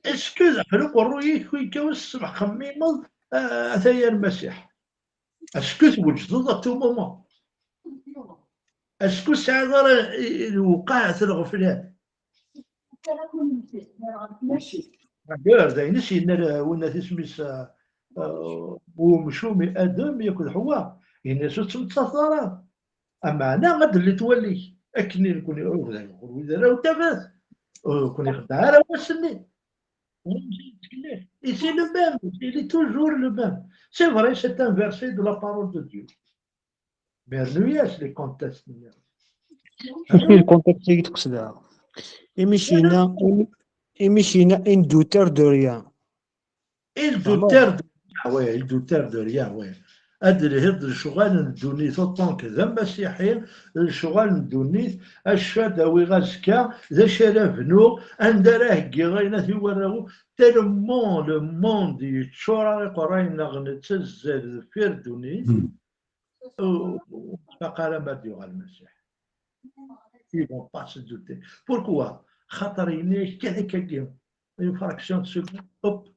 Est-ce que daxel uqerruy-ik ur yekkaw ssbeḥ xemmimeḍ, ah, ataya Lmasiḥ? Est-ce que twejdeḍ à tout moment? Est-ce que ur tesɛiḍ ara i, i lewqeɛ at lɣeflan? D'ailleurs, d ayen i s-yenna l-, winna tisem-is, ah, ah, umcum i Adam yakk d Ḥewwa, yenna-as ur ttmettateḍ ara. Ameɛna ad d-telliḍ walli-k. Akken i nekkni ur bdan ur wid ara ur tafat. Ur ken-ixeddeɛ ara wass-nni. Et c'est le même, il est toujours le même. C'est vrai, c'est un verset de la parole de Dieu. Mais rnu-yas les contextes-nni. Mačči d lkontekst i d-teqsed. Imi k-yenna, imi k-yenna, il ne doutèrent de rien. Il doutèrent de rien, ouais, il doutèrent de rien, ouais. Ad d-telhiḍ d lecɣal n ddunit, autant que d amasiḥi, lecɣal n ddunit, acu ad awiɣ azekka, d acu ara bnuɣ, anda ara heggiɣ ayen at i warraw, tellement le monde yeččur-aɣ iqerray-nneɣ nettazzal deffir ddunit, ur, ur nfaq ara ma d-yuɣal Lmasiḥ. Ils vont pas se douter. Pourquoi? Xaṭer yenna-yak kan akkagi, une fraction de seconde, hop,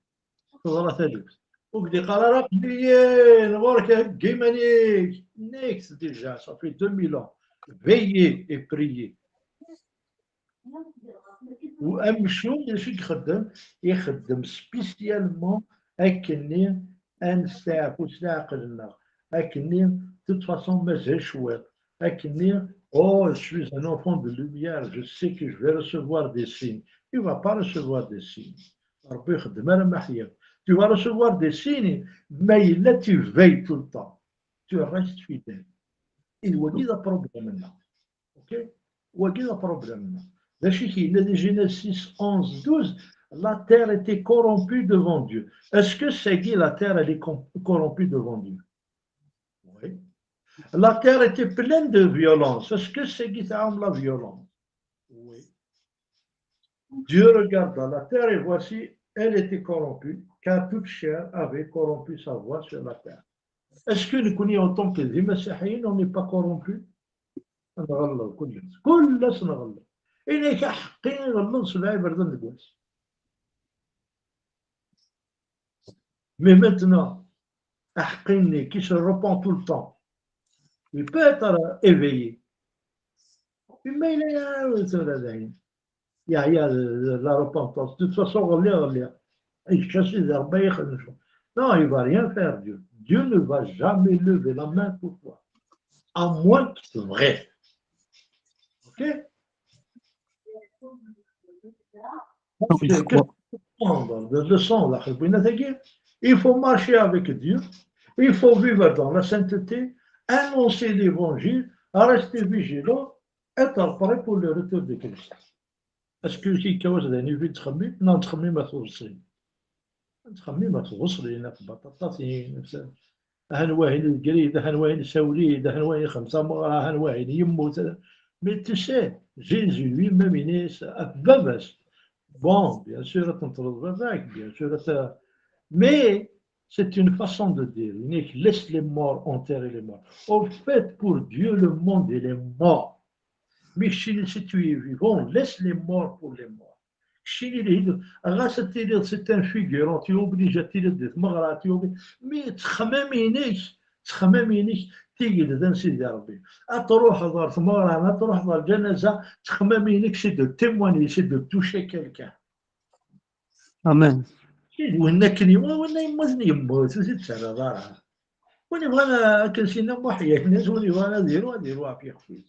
teḍra taluft. Ur k-d-iqqar ara aql-iyi-n ɣur-k, heggi iman-ik. Nniɣ-t déjà, ça fait deux mille ans. Veillez et priez. U amcum, d acu i ixeddem? Ixeddem spécialement akkenni ad nesteɛfu s leɛqel-nneɣ. Akkenni, de toute façon, mazal cwiṭ. Akkenni, oh, je suis un enfant de lumière, je sais que je vais recevoir des signes. Tu vas pas recevoir des signes. Rebbi ixeddem ara ma ḥyiḍ. Tu vas recevoir des signes, ma yella tu veilles tout le temps. Tu restes fidèle. Et wagi d aproblème-nneɣ. Ok? Wagi d aproblème-nneɣ. D acu i k-yenna di Genèse six, onze, douze? La terre était corrompue devant Dieu. Est-ce que c'est que la terre, elle est com-, corrompue devant Dieu? Oui. La terre était pleine de violence. Est-ce que c'est que ça aime la violence? Oui. Dieu regarda la terre et voici, elle était corrompue, car toute chair avait corrompu sa voie sur la terre. Est-ce que nekkni, en tant que d imasiḥiyen, on n'est pas corrompu? Nɣelleḍ kullec, kullec nɣelleḍ. Ini-ak aḥeqqi iɣelleḍ sebɛa iberdan deg wass. Mais maintenant, aḥeqqi-nni qui se repent tout le temps, il peut être éveillé. Mais il est, euh, yeɛya la repentance. De toute façon, ɣelliɣ, ɣelliɣ. Yekka Sidi Rebbi yexdem. Non, il va rien faire, Dieu. Dieu ne va jamais lever la main pour toi. À moins que tu rêves. Ok? Donc, qu'est-ce que tu peux prendre de leçon, là, Rubina Tagir? Il faut marcher avec Dieu. Il faut vivre dans la sainteté, annoncer l'évangile, rester vigilant, être prêt pour le retour de Christ. Est-ce que c'est quelque chose d'un évi de Khamim? Non, Khamim à Khamim à Khamim, à Khamim, à Khamim, à Khamim, ahan wahin lgrid, ahan wahin sawlid, ahan wahin xemsa meɣra, ahan wahin yemmut. Mais tu sais, Jésus lui-même, il est à Babas. Bon, bien sûr, à ton travail, bien sûr, à ta... Mais c'est une façon de dire. Il n'est que laisse les morts enterrer les morts. Au fait, pour Dieu, le monde, il est mort. Mais si, si tu es vivant, laisse les morts pour les morts. Keččini lhi-d, ɣas ad tiliḍ c'est un figurant, tu es obligé ad tiliḍ di tmeɣra, tu es obli-, mais ttexmam-inek, ttexmam-inek, tigelda n Sidi Rebbi. Ad truḥeḍ ɣer tmeɣra, ad truḥeḍ ɣer lǧanaza, ttexmam-inek c'est de témoigner, c'est de toucher quelqu'un. Amen. Sidi, win akken yemmut, win yemmuten yemmut, ur t-id-ttarraḍ ara. Win yebɣan akken Sidna Muḥ yak-nni, win yebɣan ad iru, ad iru ɣef yixef-is.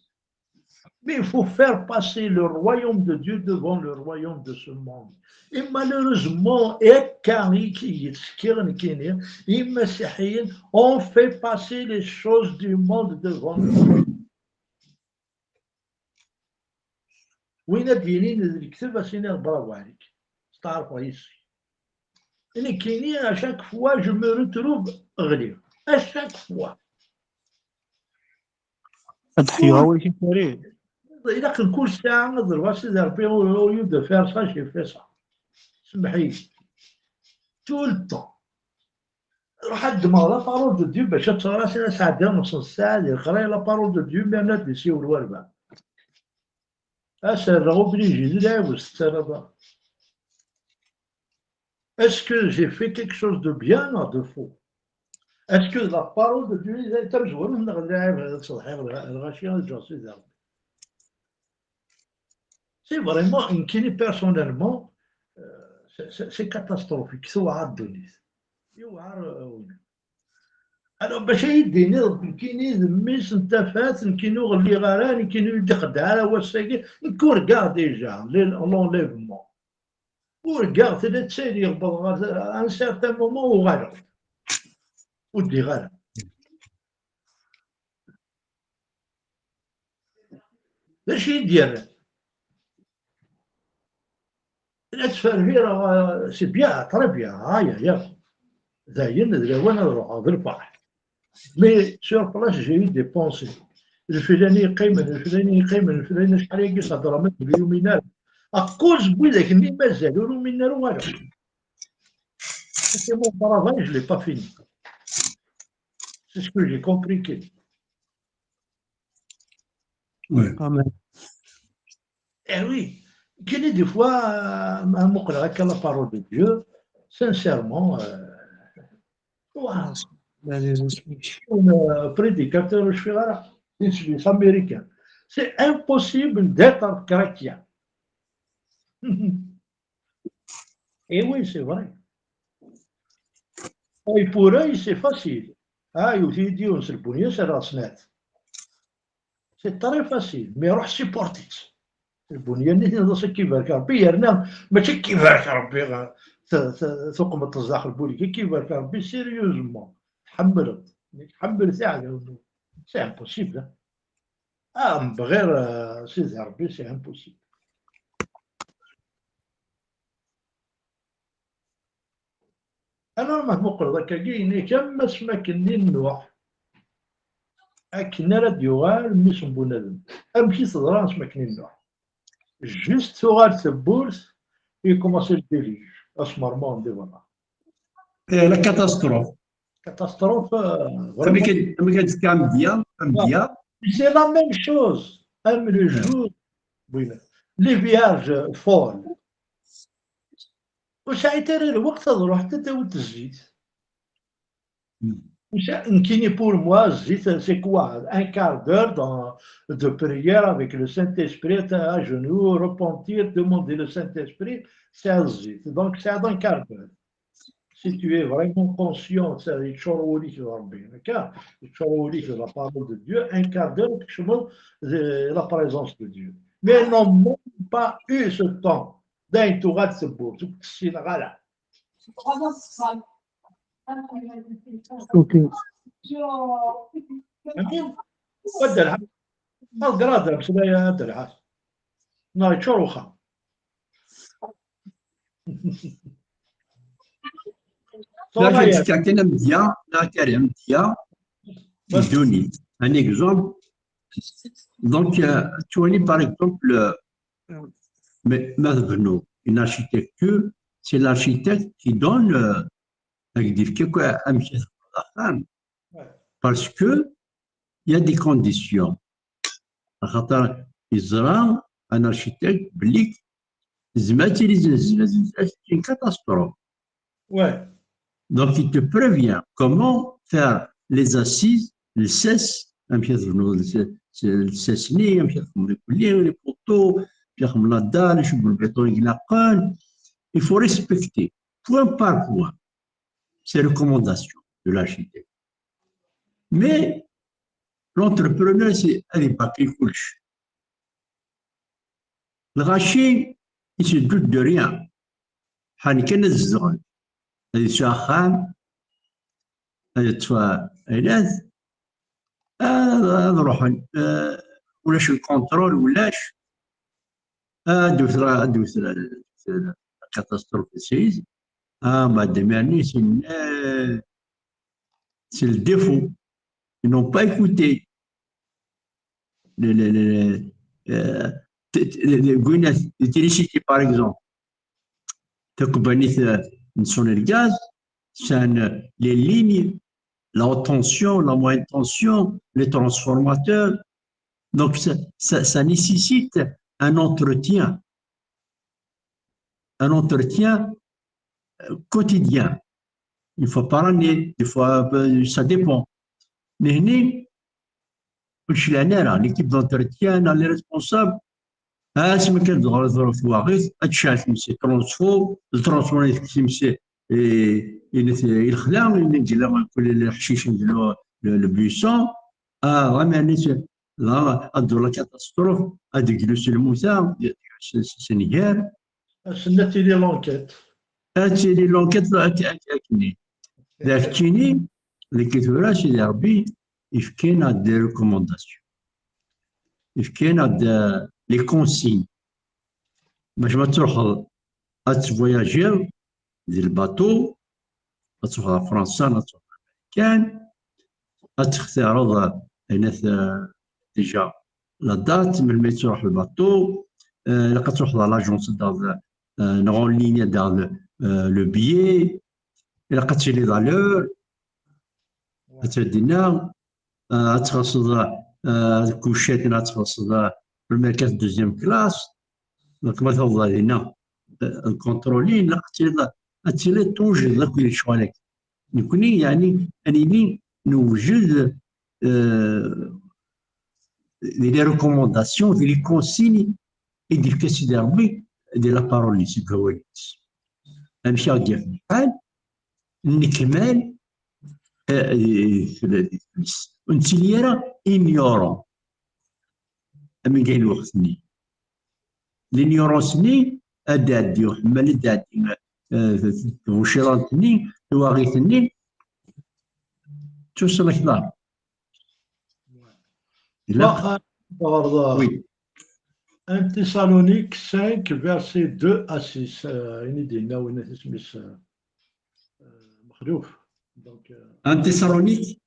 Mais il faut faire passer le royaume de Dieu devant le royaume de ce monde. Et malheureusement, akka i k-, i k-yettsekkiɣ nekkini, imasiḥiyen, on fait passer les choses du monde devant le monde. Win ad d-yinin d lekdeb, ad s-iniɣ bravo ɛlik. Steɛṛfeɣ yes-k. Nekkini, à chaque fois, je me retrouve ɣliɣ. À chaque fois. Ad ḥyuɣ awal-ik a Karim. Ilaq kul ssaɛa ad ḍelbeɣ Sidi Ṛebbi, au lieu de faire ça, j'ai fait ça. Semmeḥ-iyi. Tout le temps. Ruḥ ad ddmeɣ la parole de Dieu bac ad teɣra, sɛeddiɣ nus n ssaɛa di leqraya la parole de Dieu, mi ara d-isiwel warba. Ad s-rreɣ obligé d lɛib ur s-tettarraḍ ara. Est-ce que j'ai fait quelque chose de bien ou de faux? Est-ce que la parole de Dieu est tamezwarut neɣ d lɛib ad ṣeḍḥiɣ lɣaci ad ǧǧeɣ Sidi Ṛebbi? C'est vraiment, nekkini personnellement, euh, c'est, c'est, c'est catastrophique, tewɛer ddunit. Yewɛer, euh, win. Alors, bac ad yi-d-tiniḍ, nekkini d mmi-s n tafat, nekkini ur ɣelliɣ ara, nekkini ur d-ixeddeɛ ara wass-agi, nekk urgaɣ déjà l'enlèvement. Urgaɣ tella ttiliɣ, wwḍeɣ ɣer un certain moment, uɣaleɣ-d. Ur ddiɣ ara. D acu i d-yerran? La ttferfireɣ, euh, c'est bien, très bien, aya, ya. Dayen, d lawan ad ruḥeɣ, d lferḥ. Mais sur place, j'ai eu des pensées. Lfilani yeqqimen, lfilani yeqqimen, lfilani acḥal-agi s-hedreɣ, ma ur yumin ara. Aṭas n widak-nni mazal ur uminen ara, uɣaleɣ. C'est mon travail, je l'ai pas fini. C'est ce que j'ai compris. Oui. Amen. Eh oui, quelle est des fois, euh, ma muqleɣ akka la parole de Dieu, sincèrement, euh, ouah, un prédicateur, je suis là, c'est américain. C'est impossible d'être chrétien. Eh oui, c'est vrai. Et pour eux, c'est facile. Ah, yewwet-iyi-d yiwen s lbunya, s rreɣ snat. C'est très facile, mais ruḥ supporter-tt. Lbunya-nni tenniḍ-as akka ibarek Rebbi, yerna mačči akka ibarek Rebbi, tuqmeḍ-tt zdaxel n wul-ik, akka ibarek Rebbi sérieusement. Tḥemmleḍ, tḥemmel tiɛdawen. C'est impossible. Ah, mebɣir, euh, Sidi Rebbi, c'est impossible. Alors, ma tmuqleḍ akkagi, ini-k am asmi akken-nni Nuḥ, akken ara d-yuɣal mmi-s n bunadem. Amek i teḍra asmi akken-nni Nuḥ? Juste tuɣal tewwurt, il commence le déluge, asmermur di berra. Eh, la catastrophe. Catastrophe, euh, Amek vraiment. ad amek ad tefk amedya, amedya. C'est la même chose. Même le jour, oui, les vierges folles. Ur sɛint ara lweqt ad ruḥent ad d-awint zzit. Hmm. Ur sɛi-, nekkini, pour moi, zzit, c'est quoi? Un quart d'heure dans, de prière avec le Saint-Esprit, à genoux, repentir, demander le Saint-Esprit, c'est zzit. Donc, c'est un quart d'heure. Si tu es vraiment conscient, c'est, yeččur wul-ik d Rebbi, d'accord? Yeččur wul-ik d la parole de Dieu, un quart d'heure, tu de la présence de Dieu. Mais elles n'ont même pas eu ce temps. Dayen tuɣal tewwurt, ur k-tessineɣ ara. Ok. Amin. Wa Dda Lḥaǧ. Malgré ameslay a Dda Lḥaǧ. Neɣ yeččur wexxam. Là, je dis quelqu'un amedya, là, Karim, amedya, qui donne un exemple. Donc, euh, tu vois, par exemple, euh, mais, mais, une architecture, c'est l'architecte qui donne, euh, avec des, quoi, un, un, parce que il y a des conditions. Axaṭer yeẓra un architecte belli tezmer ad tili, c'est une catastrophe. Ouais. Donc, il te prévient comment faire les assises, le cesse, amek ad tebnuḍ lsas-nni, amek ad txedmeḍ les poteaux, amek ad txedmeḍ la dalle, acu n béton i ilaqen. Il faut respecter, point par point, ces recommandations de l'architecte. Mais l'entrepreneur, c'est, ad ibaqi kullec. Lɣaci, il se doute de rien. Ḥan kan ad zedɣen. Ad yesɛu axxam, ad yeṭṭef ayla-s, ad, ad ruḥen. Euh, ulac lkontrol, ulac. Ad d-tewwet la, ad d-tewwet la, la catastrophe, c'est, ah, madame Ernie, c'est une, euh, c'est le défaut. Ils n'ont pas écouté. Le, le, le, euh, t-, t-, le, le, l'électricité, par exemple. Takebbanit, euh, n Sonelgaz, c'est, euh, les lignes, la haute tension, la moyenne tension, les transformateurs. Donc, ça, ça, ça nécessite un entretien, un entretien, euh, quotidien. Une fois par année, des fois, euh, ça dépend. Mais, mais, ur clan ara, l'équipe d'entretien, les responsables, asmi kan teɣra twaɣit, ad tecɛel tmes i transfo, le transfo ad tekk tmes i, i, i lexla, i leḥcic, le, le, le buisson, ah, vraiment, dɣa ad d-tella la catastrophe, ad d-teglus lmuta, s-, s-, sengar. Ass-nni ad tili l'enquête. Ad tili l'enquête, ak-, ak-, akkenni. D keččini, deg tura, Sidi Ṛebbi yefka-aɣ-d des recommandations. Yefka-aɣ-d, euh, les consignes. Bac ma truḥeḍ ad tvoyagiḍ di lbaṭu, ad truḥeḍ ɣer Fransa, ad truḥeḍ ɣer Marikan, ad textireḍ, euh, ayen at, euh, déjà la date, melmi ad truḥ lbaṭu, euh, ilaq ad truḥeḍ ɣer l'agence daɣ, euh, neɣ en ligne daɣ le, euh, le billet, ilaq ad tiliḍ à l'heure, ad teddineḍ, euh, ad txellṣeḍ, euh, deg kucettin, ad txellṣeḍ, euh, première classe, deuxième classe. Donc, ma tawḍeḍ ɣer dinna, euh, contrôlé, ilaq ad tiliḍ, ad tiliḍ tewjdeḍ akk di lecɣal-agi. Nekkni, yeɛni, ad nili newjed, euh, di les recommandations, di les consignes i d-yefka Sidi Ṛebbi di la parole-is, deg wawal-is. Amek i ɣ-d-yaf lḥal, nekmal, eh, eh, ur nettili ara ignorant am iga lweqt-nni. L'ignorance-nni ad d-tɛeddi, uḥemmal ad d-tɛeddi, eh, tbuciḍant-nni, tawaɣit-nni, tusla akteṛ. Ilaq. Ɣer, ɣer, Oui. un Thessalonique cinq, versets deux à six. Euh, ini-d yenna win isem-is, euh, euh, Mexluf. Donc, euh, Un Thessalonique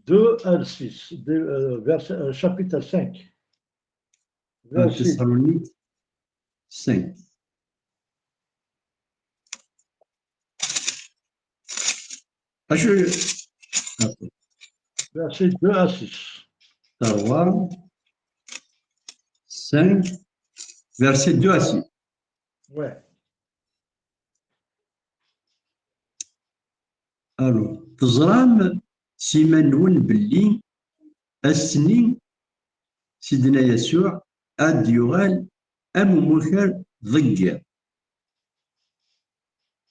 deux à six, deux, euh, verset, euh, chapitre cinq. Un Verset Thessalonique cinq. Acu? Verset deux à six. Trois, cinq, verset deux à six. Ouais. Alors, teẓram s iman-nwen belli ass-nni Sidna Yasuɛ ad d-yuɣal am umakar deg yiḍ.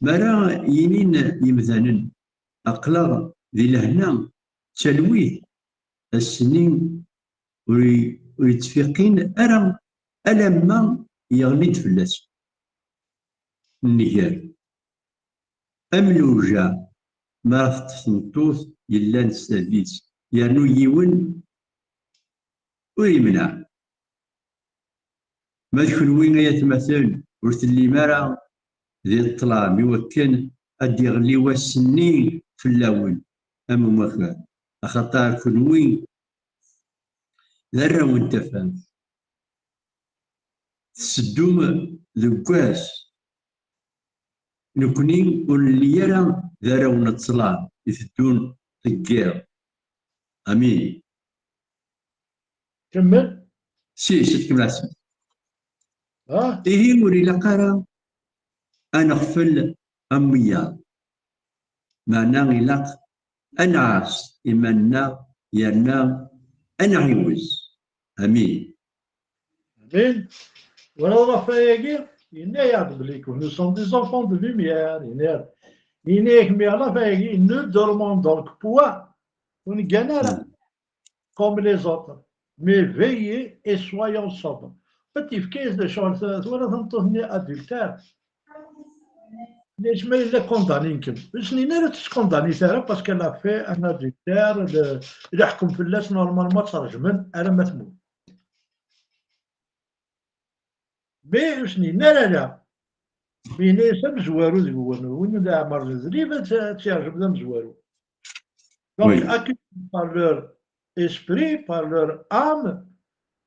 Mi ara yinin yimdanen, aql-aɣ di lehna d talwit, ass-nni ur, ur yettfiqin ara alamma yeɣli-d fell-asen nnger. Am lewjeɛ mi ara teṭṭef tmeṭṭut yellan s tadist, yernu yiwen ur yemneɛ. Ma d kenwi ay atmaten, ur tellim ara di ṭṭlam i wakken ad d-iɣli wass-nni fell-awen am umakar, axaṭer kenwi d arraw n tafat. Tseddum deg wass. Nekni ur nelli ara d arraw n ṭṭlam iteddun deg yiḍ. Amin. Kemmel. Si, si, tkemmel. Ah? Ihi ur ilaq ara ad neɣfel am wiyaḍ. Meɛna ilaq ad nɛass iman-nneɣ yerna ad nɛiwez. Amin. Amin. Walaḍ ɣef wayagi, yenna-yaɣ-d belli que nous sommes des enfants de lumière, yenna-yaɣ-d. Yenna-yak mi ɣlaf ayagi, ne dormons donc point, ur neggan ara, comme les autres, mais veillez et soyons sobres. En fait, yefka-yas-d ccɣel, twala tameṭṭut-nni adultère. Nniɣ-as ma yella condamnin-kem, ur s-nnin ara ur tt-condamnit ara parce qu'elle a fait un adultère, le, leḥkem fell-as normalement ad tt-rejmen arma temmut. Mais ur s-nnin ara ala. Mais yenna-yas amezwaru deg-wen, win leɛmer nezrib ad tt-, ad tt-yeɛjeb d amezwaru. Donc, oui, accusés par leur esprit, par leur âme,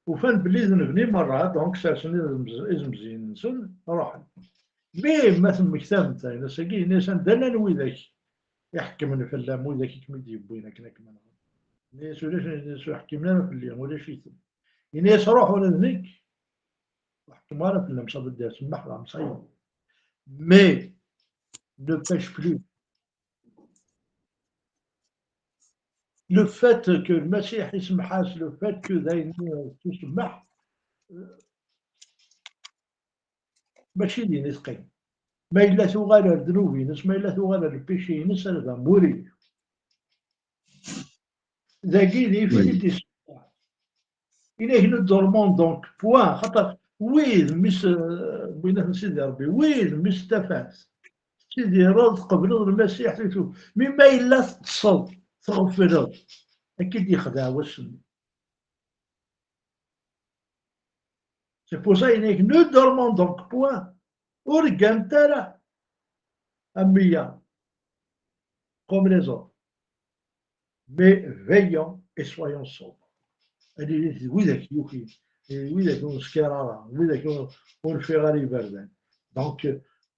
ufan belli d nebni merra, donc sersen izemz-, izemziyen-nsen, ruḥen. Mi ma temmektam-d ayen ass-agi, yenna-yas anda llan widak iḥekmen fell-am, widak i kem-id-yewwin akken ad kem-nɣen? Yenna-yas ulac, yenna-yas ur ḥkimen ara fell-i, ulac-iten. Yenna-yas ruḥ ula d nekk, ur ḥekmeɣ ara fell-am, ça veut dire semmeḥ-am, ça y est. Mais ne pêche plus. Le fait que Lmasiḥ isemmeḥ-as, le fait que d ayen tusemmeḥ, euh, mačči din i teqqim. Ma yella tuɣal ar ddnub-ines, ma yella tuɣal ar lpici-ines, ar d amuri. Dagi d ifit i d-isemmeḥ. Yenna-yak ne dormons donc point, xaṭer wid mis, euh, win-nsen Sidi Ṛebbi, wid mis tafat, tettidireḍ, tqebleḍ Lmasiḥ, c'est tout. Mi ma yella teṭṭseḍ, tɣefleḍ, ad k-id-yexdeɛ wass-nni. C'est pour ça, yenna-yak ne dormons donc point. Ur ggant ara am wiyaḍ, comme les autres. Mais veillons et soyons sobres. Ad nili d widak yukin, d widak ur neskiṛ ara, d widak ur, ur nfiɣ ara iberdan. Donc,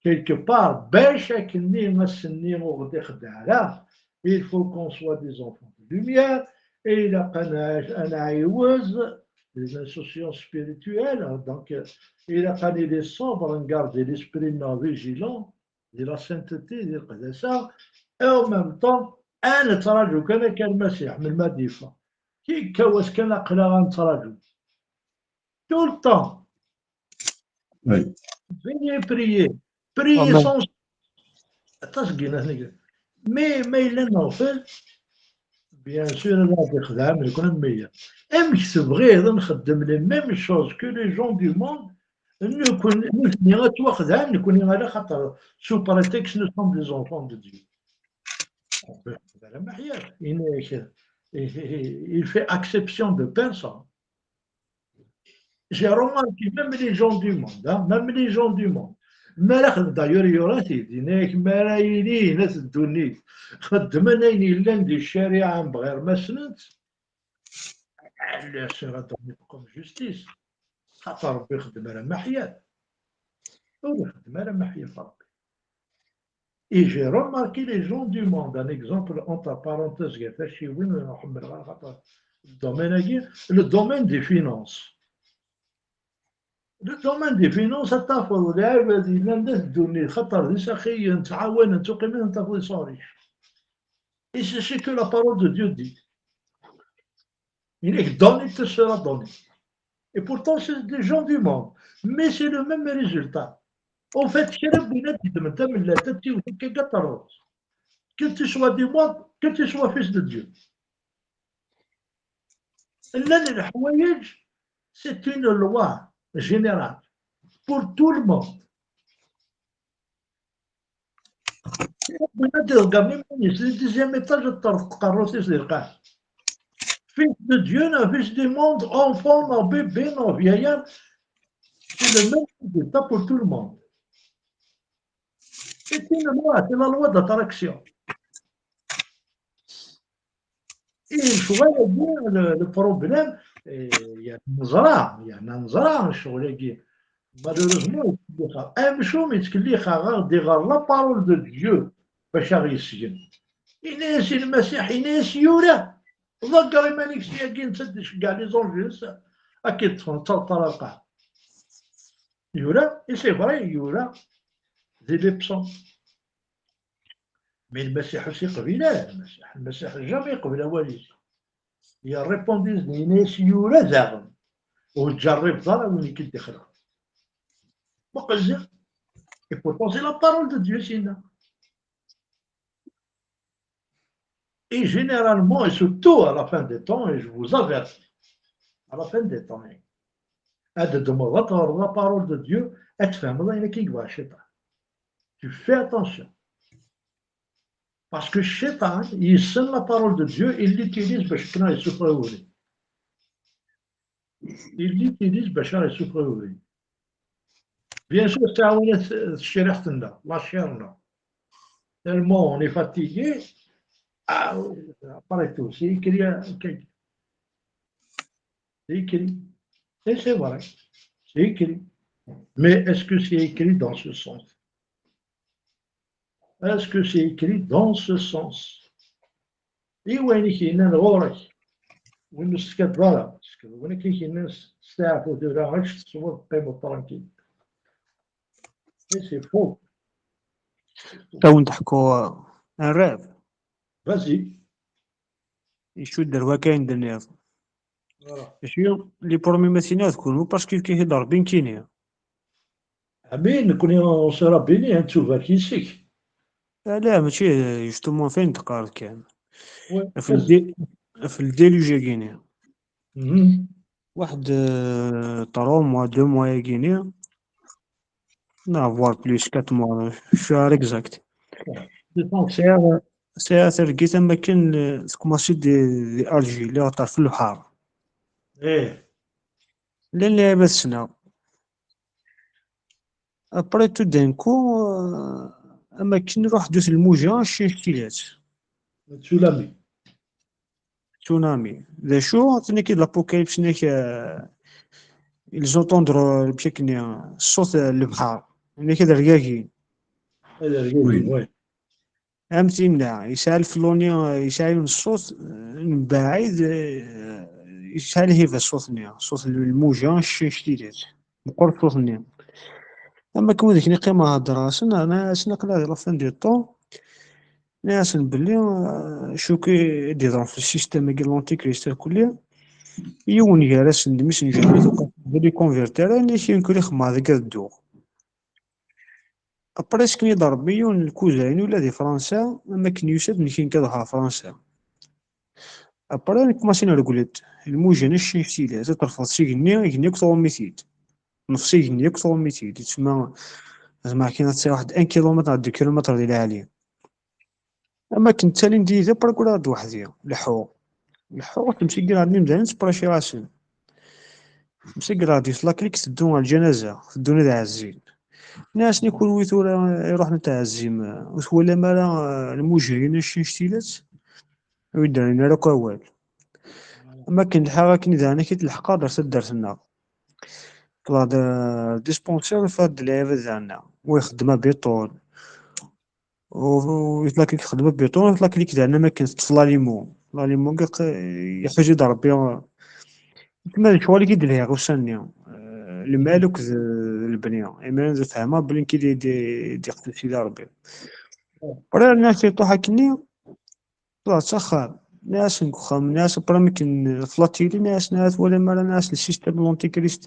quelque part, bac akken-nni ass-nni ur ɣ-d-ixeddeɛ ara, il faut qu'on soit des enfants de lumière, et ilaq ad nɛic-, ad nɛiwez, les insouciances spirituelles, donc, ilaq ad nili sobre, ad ngardi l'esprit-nneɣ vigilant, di la sainteté, di leqdasa, et en même temps, ad nettraǧu kan akka Lmasiḥ, melmi ad d-yeffeɣ. Kikka wass kan aql-aɣ ad nettraǧu. Tout le temps. Oui. Veillez, priez. Priez sans... Aṭas n yinat nekk. Mais ma yella neɣfel, bien sûr, ad aɣ-d-ixdeɛ mliḥ am wiyaḍ. Amek tebɣiḍ ad nxeddem les mêmes choses que les gens du monde? Nekni, nutni ad ttwaxedɛen, nekni ala, xaṭer sous prétexte nous sommes des enfants de Dieu. Ṛebbi ur ixeddem ara meḥyaf. Il fait exception de personne. J'ai remarqué, même les gens du monde, hein, même les gens du monde, mi ara xed-, d'ailleurs, yura-t-id, yenna-yak, mi ara ilin at ddunit xeddmen ayen yellan di ccariɛa n bɣir ma ssnen-tt, elle sera donnée comme justice. Xaṭer Ṛebbi ixeddem ara meḥyaf. Ur ixeddem ara meḥyaf Ṛebbi. Et j'ai remarqué les gens du monde, un exemple entre parenthèses, gar tacciwin, ur ḥemmleɣ ara xaṭer le domaine-agi, le domaine des finances. Le domaine des finances, ad tafeḍ lɛibad yellan d at ddunit, xaṭer d isaxiyen, ttɛawanen, ttuqimen, ad tafeḍ ils sont riches. Et c'est ce que la parole de Dieu dit. Il est donné, te sera donné. Et pourtant, c'est des gens du monde. Mais c'est le même résultat. Au fait, kra n win ad d-yeddmen tamellalt, ad tiwet akka, ad terreẓ. Que tu sois du monde, que tu sois fils de Dieu. Llan leḥwayeǧ, c'est une loi générale pour tout le monde. Win ad d-iḍeggren iman-is di dixième étage, ad terreẓ tqerrut-is di lqaɛa. Fils de Dieu, non, fils du monde, enfant, non, bébé, non, vieillard, c'est le même résultat pour tout le monde. C'est une loi, c'est la loi d'attraction. Et lecɣal-agi, le, le problème, eh, yerna neẓra, yerna neẓra ccɣel-agi. Malheureusement, yettkellix-aɣ. Amcum yettkellix-aɣ, aɣ-d-iɣer la parole de Dieu bac aɣ-yesgen. Ini-as i Lmasiḥ, ini-as yura. Ḍegger iman-ik syagi, netta d-iceggeɛ les anges, ad k-id-ṭṭfen, d tareṭṭara lqaɛa. Yura, et c'est vrai, yura di les psaumes. Mais Lmasiḥ ur s-iqbil ara, Lmasiḥ, Lmasiḥ jamais iqbel awal-is. Yerrépond-is, yenna-yas yura daɣen. Ur ttjerribeḍ ara win i k-id-ixelqen. Muqel ziɣ. Et pourtant, c'est la parole de Dieu, sina. Et généralement, et surtout à la fin des temps, et je vous avertis, à la fin des temps, ad d-tedmeḍ ad teɣreḍ la parole de Dieu, ad tfehmeḍ ayen akka i yebɣa cciṭan. Tu fais attention. Parce que cciṭan yessen la parole de Dieu, il l'utilise bac akken ad yessufeɣ i ubrid. Il l'utilise bac ad yessufeɣ i ubrid. Bien sûr, teɛwen-it tecriḥt-nneɣ, la chair-nneɣ. Tellement on est fatigué, ah, après tout, c'est écrit, hein, ok. C'est écrit. Et c'est vrai, c'est écrit. Mais est-ce que c'est écrit dans ce sens? Est-ce que c'est écrit dans ce sens? I wayen i k-yennan ɣur-k, win ur s-teskaddeḍ ara, teskaddeḍ win akka i k-yennan s-, steɛfu tura, ečč tesweḍ, teqqimeḍ tranquille. Et c'est faux. Ad wen-d-ḥkuɣ, uh, un rêve. Vas-y. Icudd ar wakka i d-tenniḍ. Voilà. Mačči les premiers ma tina d kunwi, parce que yefka-k-id Rebbi nekkini. Amin, nekkni on sera béni, ad nettubarek yis-k. Ah, la, mačči, justement, fin d-teqqareḍ kan. Ouais, Ɣef le dé-, ɣef le déluge-agi-ni. Mhm. Waḥed, euh, trois mois, deux mois-agi-ni. Non, voire plus, quatre mois, je suis exact. L'essentiel. Sɛiɣ, sɛiɣ targit am akken, euh, tkumaṣi di, di Alger, lliɣ ɣer ṭṭerf n lebḥer. Eh, Llan lɛibad ssneɣ. Après tout d'un coup, euh, am akken ruḥ dut lmuja, ccinct tilat. tsunami. Tsunami. D acu? Tenna-k-id l'apocalypse, tenna-k, euh, ils entendront, euh, bkakni, ṣṣut, euh, lebḥer. Tenna-k ad rgagin. Ad rgagin, ouais. Am tinna, yesɛa lefluni, euh, yesɛa yiwen ṣṣut, euh, n mbaɛid, euh, yesɛa lhiba ṣṣut-nni, ṣṣut n lmuja, ccinct tilat. Meqqer ṣṣut-nni. Am akken wid akken iqqimeɣ heddreɣ-asen, rniɣ-asen aql-aɣ di la fin du temps. Nniɣ-asen belli, euh, acu i d-iḍran f le système-agi n l'antichrist irkelli, yiwen gar-asen d mmi-s n Jehannum, ur iconverti ara, nniɣ-as nekk ur ixemmeɣ deg ad dduɣ. Après, akken i d-Rebbi yiwen n lkuza-inu ula di Fransa, am akken yusa-d nekk nekk ad ruḥeɣ Fransa. Après, nekkumasin rgel-d lmuja n ccinct tilat, ad terfeḍ s igenni, igenni akk tɣumm-it-id. Nefs igenni akk tɣumm-it-id. Yettma, zeɛma akken ad tesɛiḍ waḥed un kilomètre à deux kilomètres di lɛali. Am akken ttalin-d yid-i, après ggreɣ-d weḥd-i, leḥḥuɣ. Leḥḥuɣ, temsegreɣ-d imdanen, ttpraciɣ-asen. Temsegreɣ-d yiwet la clique teddu ɣer lǧanaza, teddun ad ɛezzin. Nniɣ-asen i kunwi tura iruḥen ad tɛezzim, ur twalam ara, eh, lmuja-agi n ccinct tilat? Ur yi-d-rrin ara akk awal. Am akken lḥiɣ akken daɣen akka i d-leḥqeɣ ɣer taddart-nneɣ. Qqleɣ-d, eh, dispensaire, ufiɣ-d lɛibad daɣen, wa ixeddem abiṭul, Yetlaki xedm béton, yetlaki-k daɣen am akken teṭṭef l'aliment. L'aliment yeḥuza-d Rebbi. Kma d lecɣal i d-lhiɣ ussan-nni, lmal akked lebni. Imiren d fehmeɣ belli nekk i d-iqtel Sidi Rebbi. Après, nniɣ-as iṭuḥ akkenni, ṭṭleɣ s axxam. Nniɣ-as nekk uxxam, nniɣ-as après mi ken tlatili, nniɣ-as, nniɣ-as twalam ara, nniɣ-as le système de l'antichrist,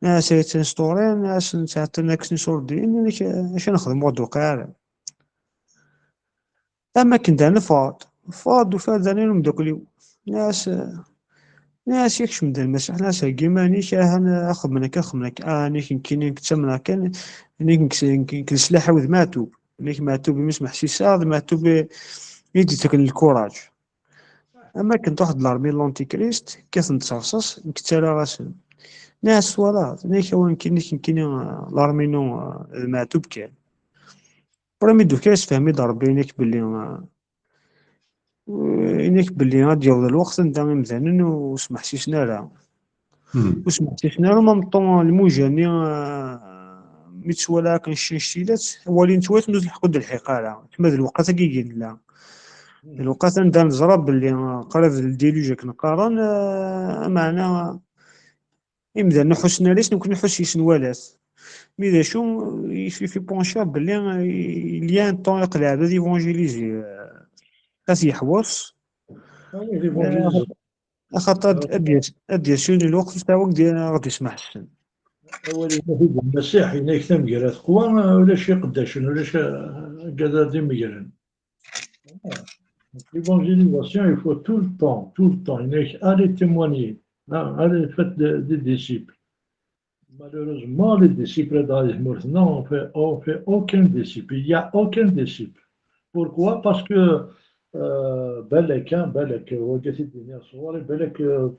nniɣ-as ay tt-instaurin, nniɣ-as nettɛeṭṭil akken isurdiyen, nniɣ-as acu nexdem ur d-tewqiɛ ara. Am akken da neffeɣ-d, neffeɣ-d ufiɣ-d daɣen umeddakel-iw. Nniɣ-as, nniɣ-as yakcem-d Lmasiḥ, nniɣ-as heggi iman-ik, ahan axedmen akka, axedmen akka, ah, nekk nekkini nekk ttamneɣ kan, nekk nekk s leslaḥ-iw d Meɛtub, nekk Meɛtub imi smeḥsiseɣ, d Meɛtub i d-itekken lkuraǧ. Am akken truḥ-d l'armée de l'antichrist, kkaten-d s rrṣaṣ, nekk ttarraɣ-asen. Nniɣ-as twalaḍ, nekk awan nekkini, nekk nekkini, l'armée-inu d Meɛtub kan. Après mi d-ufka yessefhem-iyi-d Rebbi, ini-k belli, ini-k belli ad d-yaweḍ lweqt anda imdanen ur smeḥsisen ara. Ur smeḥsisen ara, ma meṭṭu lmuja-nni, mi tt-twala akken cci-, ccectilat, awal-in ttwat ur tleḥḥu-d lḥiqa ara. Kma d lewqat-agi i nella. D lewqat anda neẓra belli, qrib d ldiluj akken qqaren, ameɛna imdanen ur ḥussen ara yes, nekkni nḥuss yes nwala-t. Mi d acu, il suffit penser belli il y a un temps iqleɛ ad évangéliser, ad t-yeḥweṣ. Axaṭer ad d-yas, ad d-yas yiwen lweqt ur tettɛawad ad ɣ-d-ismeḥsen. Awal-inu d Lmasiḥ, yenna-k tamegra teqwa, ulac iqeddacen, ulac agad ad d-imegren. Donc, l'évangélisation, il faut tout le temps, tout le temps, il faut aller témoigner, hein, aller faire des, des disciples. Malheureusement, les disciples dans les morts, non, on fait, on fait aucun disciple. Il n'y a aucun disciple. Pourquoi ? Parce que, euh, balak, hein, balak, euh, balak, euh,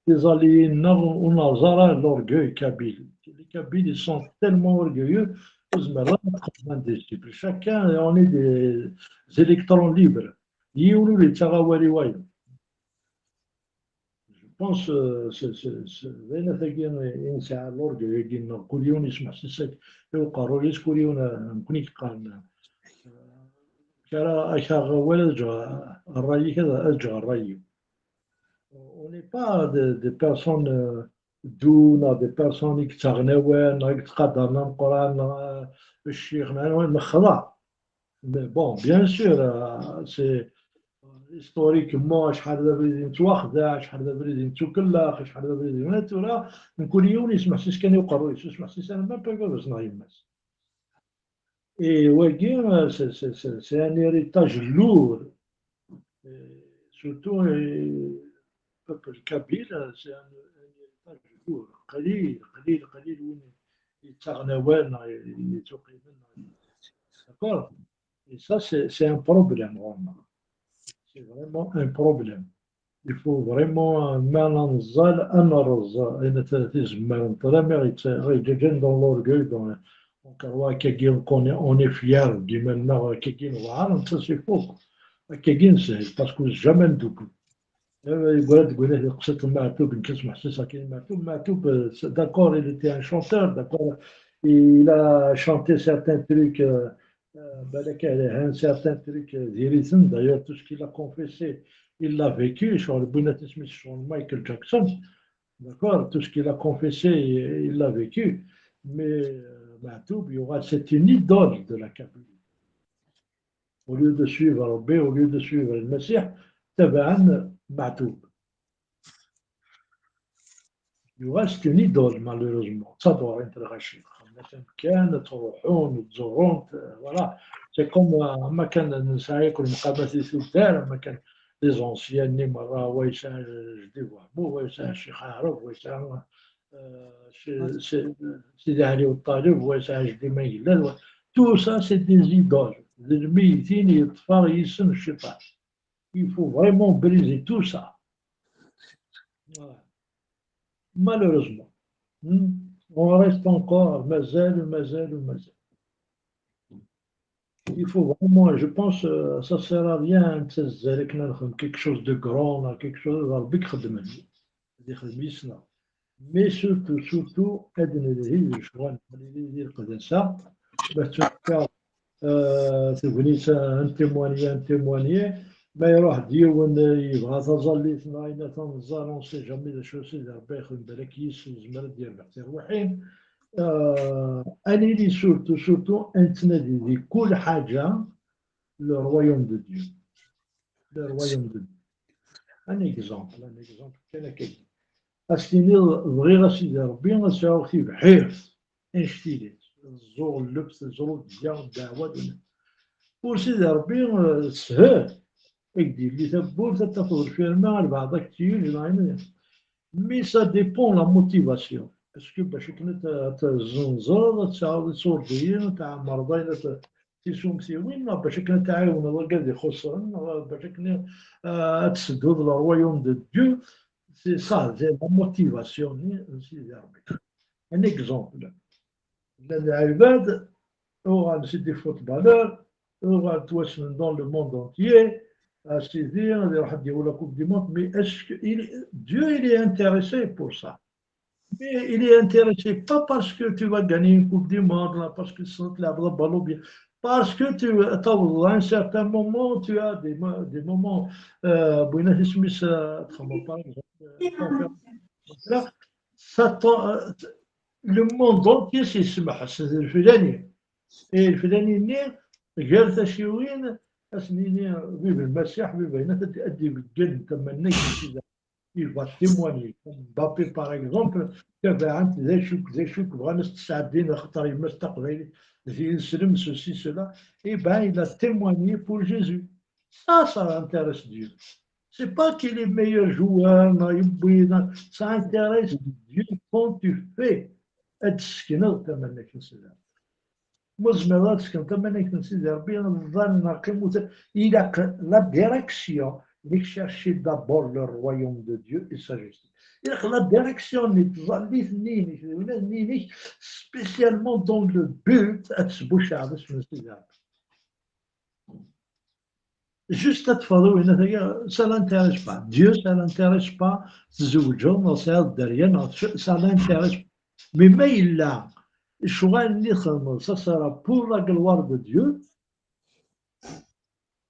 les alliés, on a l'orgueil kabyle. Les Kabyles, ils sont tellement orgueilleux, ils ont des disciples. Chacun, on est des électrons libres. Yiwen ur yettaɣ awal i wayeḍ. Je pense, euh, c'est, c'est, c'est, d ayen atagi i nesɛa l'orgueil-agi-nneɣ, kul yiwen yesmeḥsis-ak i uqerruy-is, kul yiwen, euh, nekkni yeqqaren, euh, ara ak-aɣeɣ awal, ad ǧǧeɣ ṛṛay-ik, ad, ad ǧǧeɣ ṛṛay-iw. On n'est pas des, des personnes, euh, doux, neɣ des personnes i yettaɣen awal, neɣ i yettqadaren ameqqran, neɣ, euh, ccix, neɣ, nexḍa. Mais bon, bien sûr, euh, c'est, euh, historiquement, acḥal d abrid i nettwaxdeɛ, acḥal d abrid i nettukellex, acḥal d abrid i, tura, mkul yiwen yesmeḥsis kan i uqerruy-is, ur yesmeḥsis ara même pas i baba-s neɣ yemma-s. Et wagi, euh, c'est, c'est, c'est, c'est un héritage lourd. Et surtout, euh, le peuple kabyle, c'est un, un héritage lourd. Qlil, qlil, qlil win yettaɣen awal, neɣ yettuqimen, neɣ, d'accord ? Et ça, c'est, c'est un problème, vraiment. C'est vraiment un problème. Il faut vraiment, euh, ma neẓẓal, ad nerreẓ, euh, ayen t-, tizemmar n ṭṭlam, ɣ yeǧǧaǧen dans l'orgueil, dans, on croit akkagi, on est, on est fier, dima nneɣ akkagi newɛer, netta c'est faux. Akkagi neshel, parce que jamais ndukkel. Yeggra deg win i teqsiḍ n Meɛtub, nekk smeḥsiseɣ kan i Meɛtub. Meɛtub, euh, c'est, d'accord, il était un chanteur, d'accord, il a chanté certains trucs, euh, euh, balak, euh, un certain truc, euh, diri-ten. D'ailleurs, tout ce qu'il a confessé, il l'a vécu. Ccɣel n win isem-is ccɣel Michael Jackson, d'accord, tout ce qu'il a confessé, il l'a vécu. Mais, euh, Meɛtub, yuɣal, c'est une idole de la Kabylie. Au lieu de suivre Rebbi, au lieu de suivre Lmasiḥ, tabaɛen Meɛtub. Yuɣal c'est une idole, malheureusement. D tadurin n lɣaci. Xedmen-as amkan, ttruḥun, ttẓurun, euh, voilà. C'est comme, euh, am akken nesɛa yakk lemqamat di tuddar, am akken les anciens-nni merra, wa yesɛa Jeddi Buɛmud, wa yesɛa Ccix Aɛrab, wa yesɛa, euh, Ch-, Ch-, Sidi Ɛli Uṭaleb, wa yesɛa Jeddi Mangellad, wa, tout ça, c'est des idoles. D lmeyytin yeṭṭef-aɣ yis-sen cciṭan. Il faut vraiment briser tout ça. Voilà. Malheureusement, hmm, on reste encore, mazal, mazal, mazal. Il faut vraiment, je pense, euh, ça sert à rien, quelque chose de grand, quelque chose, Rebbi ixeddem-d. Mais surtout, surtout, ad nelhi d lecɣal n leqdasa, ma tettwakkar euh, tegnit un témoigner, un témoigner, ma iruḥ-d yiwen, euh, yebɣa taẓallit neɣ ayen ata neẓẓal, on sait jamais d acu Sidi Rebbi ixdem, balak yis yezmer ad d-yerbeḥ tirwiḥin. Euh, ad nili surtout, surtout ad nettnadi di kul ḥaǧa le royaume de Dieu. Le royaume de Dieu. Un exemple, un exemple kan akka. Ad s-tiniḍ, bɣiɣ a Sidi Rebbi ad sɛuɣ tibḥirt annect-ilat, ẓẓur lleft, ẓẓur dya, ddeɛwa, d ur Sidi Rebbi, eh, teshel. Ad k-d-yelli tawwurt, ad tafeḍ lfirma, albeɛḍ aketyuj, neɣ ayen. Mais ça dépend la motivation. Est-ce que bac akken ad t-, ad tezzenzeḍ, ad tesɛuḍ iṣurdiyen, ad tɛemmreḍ ayen, ad t-, tisumtiwin, neɣ bac akken ad tɛiwneḍ wigad ixuṣṣen, neɣ bac akken, euh, ad tessedhuḍ le royaume de Dieu? C'est ça, c'est la motivation n Sidi Rebbi. Un exemple. Llan lɛibad, uɣalen c'est des footballeurs, uɣalen ttwassnen dans le monde entier, a Sidi, ad iruḥ ad yawi la Coupe du Monde, mais est-ce que il, Dieu, il est intéressé pour ça? Mais il est intéressé pas parce que tu vas gagner une Coupe du Monde, là, parce que ça te lève le ballon bien, parce que tu, à un certain moment, tu as des, mo- des moments, euh, بغينا اسمي س- par exemple, euh, là, ça, t'en- euh, le monde entier, c'est سمح, c'est الفلاني. Et الفلاني-nni, gar taciwin, ad s-nini, vive le Messie, vive, ad d-ibeggen, tamannayt, il va témoigner. Comme Mbappé, par exemple, tabaɛent d acu, d acu, bɣan ad s-tesɛeddin axaṭer yemma-s taqbaylit, d ineslem, ceci, cela. Eh ben, il a témoigné pour Jésus. Ça, ça intéresse Dieu. C'est pas qu'il est meilleur joueur, non, yewwi, non. Ça intéresse Dieu quand tu fais. Ad d-tessekneḍ tamannayt n Sidi. Ma tzemreḍ ad tekkreḍ tamanegt n Sidi Rebbi, ẓẓan neɣ qqimet, ilaq la direction, nek chercher d'abord le royaume de Dieu et sa justice. Ilaq la direction-nni, tẓallit-nni-inek, d ula-nni-inek, spécialement dans le but ad tesbucɛeḍ isem n Sidi Rebbi. Juste ad teffɣeḍ i winnat-agi, ça l'intéresse pas. Dieu, ça l'intéresse pas. Tzewǧeḍ neɣ tesɛiḍ dderya neɣ tf- ça l'intéresse pas. Mais ma yella ccɣel-nni txedmeḍ, ça sera pour la gloire de Dieu.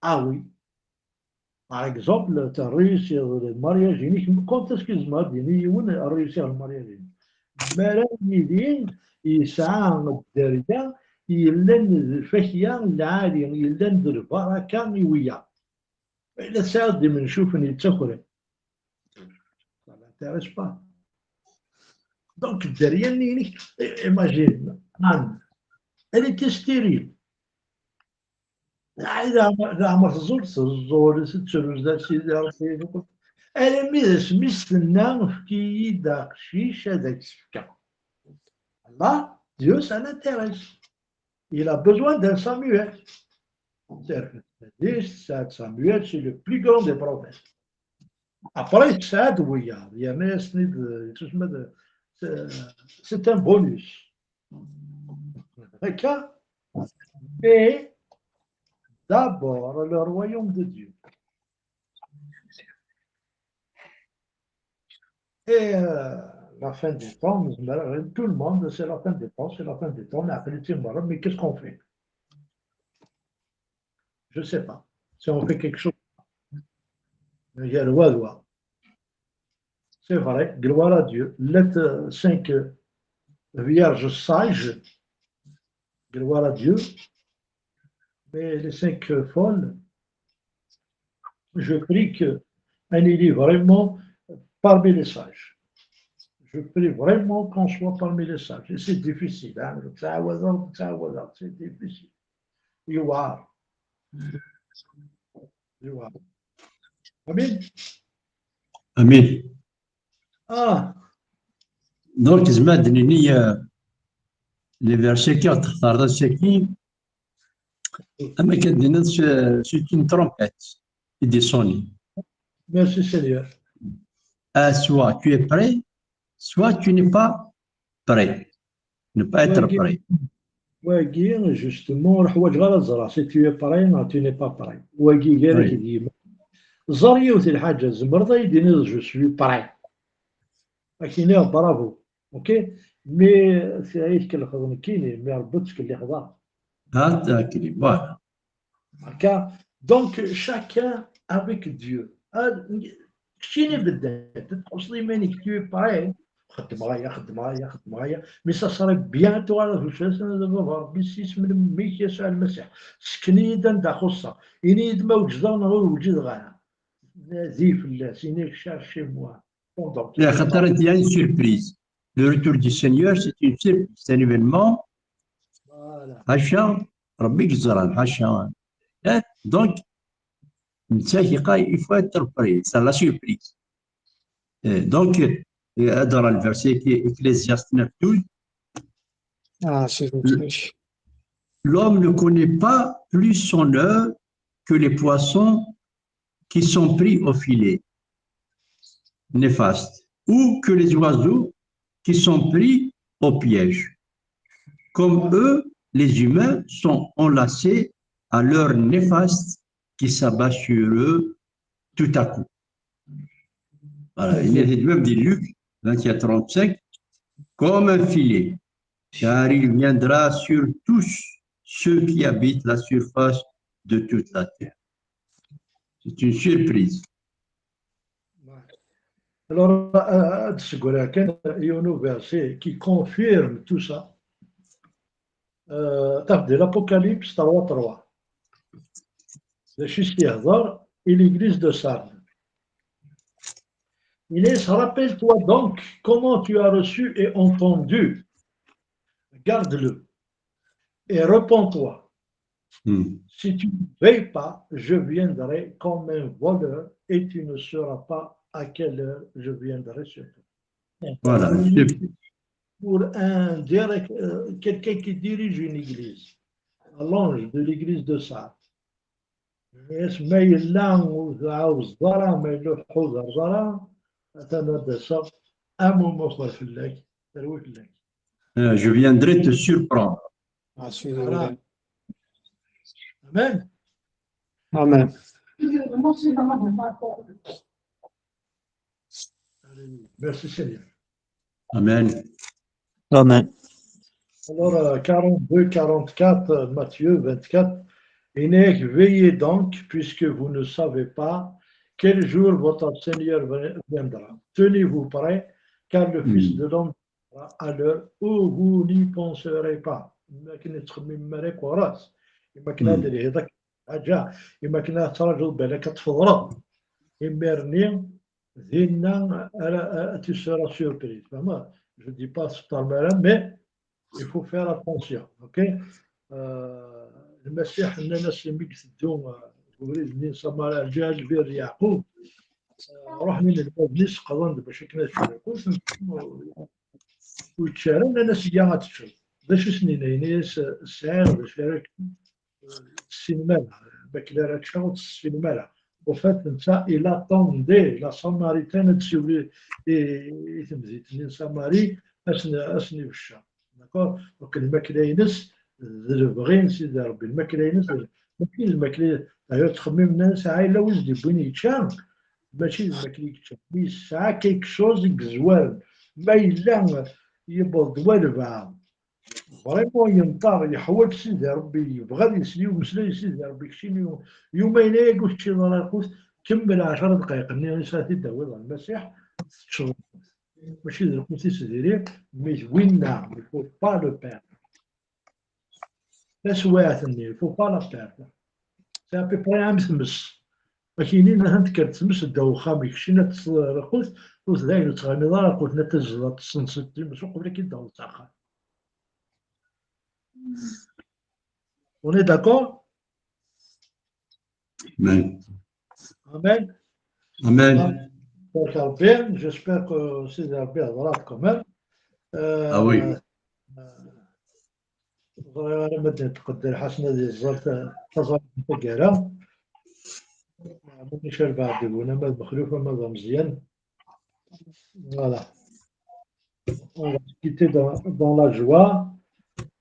Ah oui. Par exemple, terreysiḍ le mariage-inek, quand est-ce que tzemreḍ ad d-tiniḍ yiwen terreysiḍ le mariage-inek? Mi ara yili yesɛa dderya yellan d lfakya lɛali, yellan d lbaraka i wiyaḍ. Ma yella tesɛiḍ-d imencufen yettakren, ça l'intéresse pas. Donc, dderya-nni-inek, i- imagine, Anne, elle était stérile. Ay, leɛmer, leɛmer teẓẓul, teẓẓul, tettru zdat Sidi Ṛebbi. Alammi d asmi s-tenna, efk-iyi-d aqcic ad ak-t-fkeɣ. Là, Dieu, ça l'intéresse. Il a besoin d'un Samuel. C'est-à-dire, Samuel, c'est le plus grand des prophètes. Après, tesɛa-d wiyaḍ, yerna-yasen-id, c'est, c'est un bonus. D'accord? Mais d'abord, le royaume de Dieu. Et euh, la fin des temps, tout le monde, c'est la fin des temps, c'est la fin des temps, mais après, mais qu'est-ce qu'on fait? Je sais pas si on fait quelque chose. Il y a le droit. C'est vrai, gloire à Dieu. Llant cinq vierges sages, gloire à Dieu. Mais les cinq folles, je prie que un élu vraiment parmi les sages. Je prie vraiment qu'on soit parmi les sages. Et c'est difficile, hein. C'est difficile. You are. You are. Amin. Amin. Ah. Donc, tzemreḍ ad d-nini, euh, les versets-agi textareḍ ass-agi, am akken ad d-tiniḍ, c'est une trompette qui dissonne. Merci Seigneur. Ah, soit tu es prêt, soit tu n'es pas prêt. Ne pas être prêt. Wagi, justement, ur ḥwaǧeɣ ara ad ẓreɣ si tu es prêt neɣ tu n'es pas prêt. Wagi gar-ak d yiman. Ẓer yiwet n lḥaǧa, tzemreḍ ad yi-d-tiniḍ je suis prêt. Ad k-iniɣ bravo. Ok? Mais ay tkellxeḍ nekkini, mais Rebbi ur ttkellixeḍ ara. Ah, tranquille, voilà. D'accord. Donc, chacun avec Dieu. Ah, keččini bedden, txuṣṣeḍ iman-ik, tu es prêt. Xeddmeɣ aya, xeddmeɣ aya, xeddmeɣ aya. Mais ça serait bien, tuɣaleḍ d ucas, a baba Rebbi, s yisem n mmi-k, Yasuɛ Lmasiḥ. Sken-iyi-d anda xuṣṣeɣ. Ini-yi-d ma wejdeɣ neɣ ur wjideɣ ara. Nadi fell-as, ini-ak cherchez-moi. Xaṭer il y a une surprise. Le retour du Seigneur, c'est une surprise, c'est un événement. Voilà. Ḥaca, Rebbi yeẓran, ḥaca. Eh, donc, netta yeqqar, il faut être prêt, c'est la surprise. Eh, donc, eh, ad ɣreɣ le verset qui est Ecclésiaste neuf douze. Ah, c'est une flèche. L'homme ne connaît pas plus son heure que les poissons qui sont pris au filet néfaste ou que les oiseaux qui sont pris au piège. Comme eux, les humains sont enlacés à l'heure néfaste qui s'abat sur eux tout à coup. Voilà, il est même dit Luc vingt et un trente-cinq, comme un filet, car il viendra sur tous ceux qui habitent la surface de toute la terre. C'est une surprise. Alors, euh, ad d-sseggreɣ kan yiwen uverset qui confirme tout ça. Euh, taf di l'Apocalypse trois trois. D acu i s-yehḍer i l'église de Sardes. Il dit, rappelle-toi donc comment tu as reçu et entendu. Garde-le et repens-toi. Hmm. Si tu ne veilles pas, je viendrai comme un voleur et tu ne sauras pas à quelle heure je viendrai sur toi. Voilà. Pour un direct, euh, quelqu'un qui dirige une église, l'ange de l'église de Sardes. Yes, ma yella ur tɛawzeḍ ara, ma yella ur tḥuzareḍ ara, atan ad d-aseɣ am umuxer fell-ak, terwi fell-ak. Euh, je viendrai te surprendre. Ah, celui-là. Amen. Amen. Merci Seigneur. Amen. Amen. Alors, euh, quarante-deux, quarante-quatre, euh, Matthieu vingt-quatre, il dit, veillez donc, puisque vous ne savez pas quel jour votre Seigneur vi- viendra. Tenez-vous prêts, car le Fils de l'homme viendra à l'heure où vous n'y penserez pas. Imakken ur tettxemmimem ara akk ɣur-s. Imakken ad d-lhiḍ akka ḥaǧa. Imakken ad traǧuḍ balak ad tfeḍreḍ. Imir-nni, dinna ara, ara, tu seras surpris. Vraiment, je dis pas sṭerm ara, mais il faut faire attention, ok? Euh, Lmasiḥ nnan-as imi i iteddu, euh, deg ubrid-nni n Samara, ǧǧa lbir n Yeɛqub, euh, ruḥen inelmaden-is, qḍan-d bac akken ad ččen lqut, ur čči ara, nnan-as, iyya ad teččeḍ. D acu i s-nnan? Yenna-yas, sɛiɣ d acu ara k-, tessinem ara, makken ara ččeɣ ur tt-tessinem ara. Au fait, netta, il attendait la Samaritaine ad d-siwel i, i, i temdint-nni n Samari, ad sen-, ad sen-ibeccer. D'accord? Donc, lmakla-ines d lebɣi n Sidi Ṛebbi. Lmakla-ines d, mačči d lmakla, d'ailleurs, ttxemmimen-as, ah, yella wi s-d-iwwin yečča, mačči d lmakla i yečča. Mais yesɛa quelque chose i yezwaren. Ma yella yewweḍ-d walbeɛḍ, vraiment yenṭer, yeḥwaǧ Sidi Ṛebbi, yebɣa ad yesli umeslay n Sidi Ṛebbi, keččini, yuma yenna-yak ur teččiḍ ara lqut, kemmel ɛecra dqayeq-nni i s-ad t-id-tawiḍ ɣer Lmasiḥ, teččeḍ lqut. Mačči d lqut i s-diri, mais winna, il faut pas le perdre. Taswiɛt-nni, il faut pas la perdre. C'est à peu près am tmes. Ad k-yinin ahat tekker-d tmes ddaw uxxam-ik, keččini ad teṭṭseḍ lqut, ur d ayen ur tettɣimiḍ ara lqut, ad tazzeḍ ad teṣṣenṣeḍ times uqbel ad k-id-taweḍ s axxam. On est d'accord? Amen. Amen. Amen. Barek Rebbi, j'espère que Sidi Rebbi yeḍra-t quand même. Euh, Ah oui. Ẓriɣ ara ma d-tqedder Ḥasan ad yeẓẓal ta-, taẓallit n taggara. Maca lbeɛd deg-wen, ama d Mexluf, ama d Ameẓyan. Voilà. On va se quitter dans, dans la joie.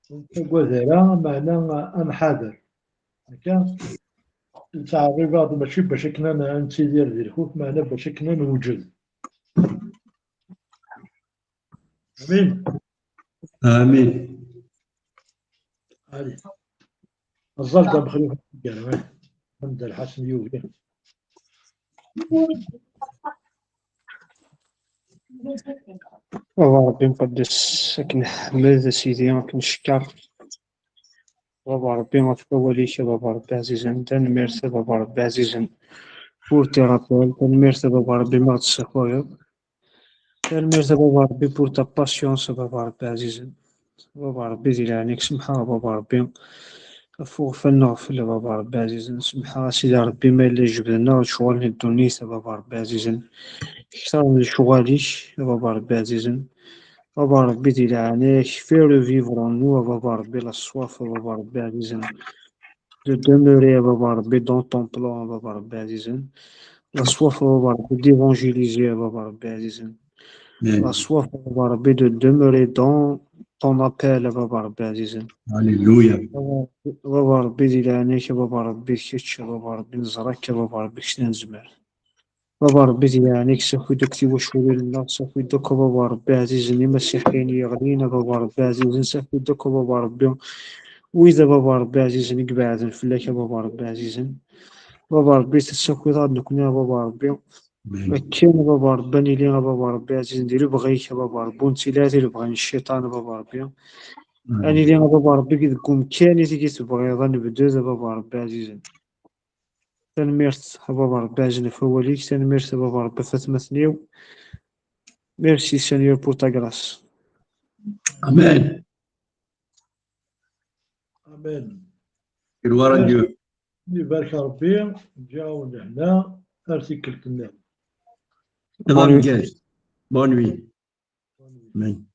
Ur nettagad ara, meɛna ad nḥader. Akka, nettɛerrib-aɣ-d mačči bac akken ad n-, ad nettidir di lxuf, meɛna bac akken ad newǧed. Amin. Amin. Allez. Ẓẓal d amexluf gar, eh. Ḥmed Lḥasen yugi. Baba Ṛebbi nqeddes, ad k-nḥemmed a Sidi, ad k-neckeṛ. Baba Ṛebbi ɣef wawal-ik, a Baba Ṛebbi ɛzizen, tanemmirt a Baba Ṛebbi ɛzizen. Pour tes rappels, tanemmirt a Baba Ṛebbi ma ɣ-d-tessakayeḍ. Tanemmirt a Baba Ṛebbi pour ta patience a Baba Ṛebbi ɛzizen. A Baba Ṛebbi di leɛnaya-k semḥ-aɣ a Baba Ṛebbi. Ɣef uɣfel neɣfel a Baba Ṛebbi ɛzizen. Semḥ-aɣ a Sidi Ṛebbi ma yella jebden-aɣ lecɣal n ddunit a Baba Ṛebbi ɛzizen. Kter lecɣal-ik a Baba Ṛebbi ɛzizen. A Baba Ṛebbi di leɛnaya-k, fais revivre en nous a Baba Ṛebbi la soif a Baba Ṛebbi ɛzizen. De demeurer a Baba Ṛebbi dans ton plan a Baba Ṛebbi ɛzizen. La soif a Baba Ṛebbi d'évangéliser a Baba Ṛebbi ɛzizen. La soif a Baba Ṛebbi de demeurer dans ton appel a Baba Ṛebbi ɛzizen. Alléluia. A Baba Ṛebbi di leɛnaya-k a Baba Ṛebbi, kečč a Baba Ṛebbi neẓra-k a Baba Ṛebbi, kečč d anezmar. Baba Ṛebbi di leɛnaya-k saki-d akk tiwaculin-nneɣ, saki-d akk a Baba Ṛebbi ɛzizen imasiḥiyen yeɣlin a Baba Ṛebbi ɛzizen, saki-d akk a Baba Ṛebbi wid a Baba Ṛebbi ɛzizen i ibeɛden fell-ak a Baba Ṛebbi ɛzizen. Baba Ṛebbi tessakiḍ-aɣ-d nekkni a Baba Ṛebbi akken a Baba Ṛebbi ad nili a Baba Ṛebbi ɛzizen di lebɣi-k a Baba Ṛebbi, ur nettili ara di lebɣi n cciṭan a Baba Ṛebbi. Ad nili a Baba Ṛebbi deg umkan ideg i tebɣiḍ ad nebded a Baba Ṛebbi ɛzizen. Tanemmirt a Baba Ṛebbi ɛzizen ɣef wawal-ik, tanemmirt a Baba Ṛebbi ɣef atmaten-iw. Merci Seigneur pour ta grâce. Amen. Amen. Gloire à Dieu. Ibarek Ṛebbi, ǧǧiɣ-awen lehna ar tikkelt-nniḍen. Tabargast. Bonne nuit. Amen.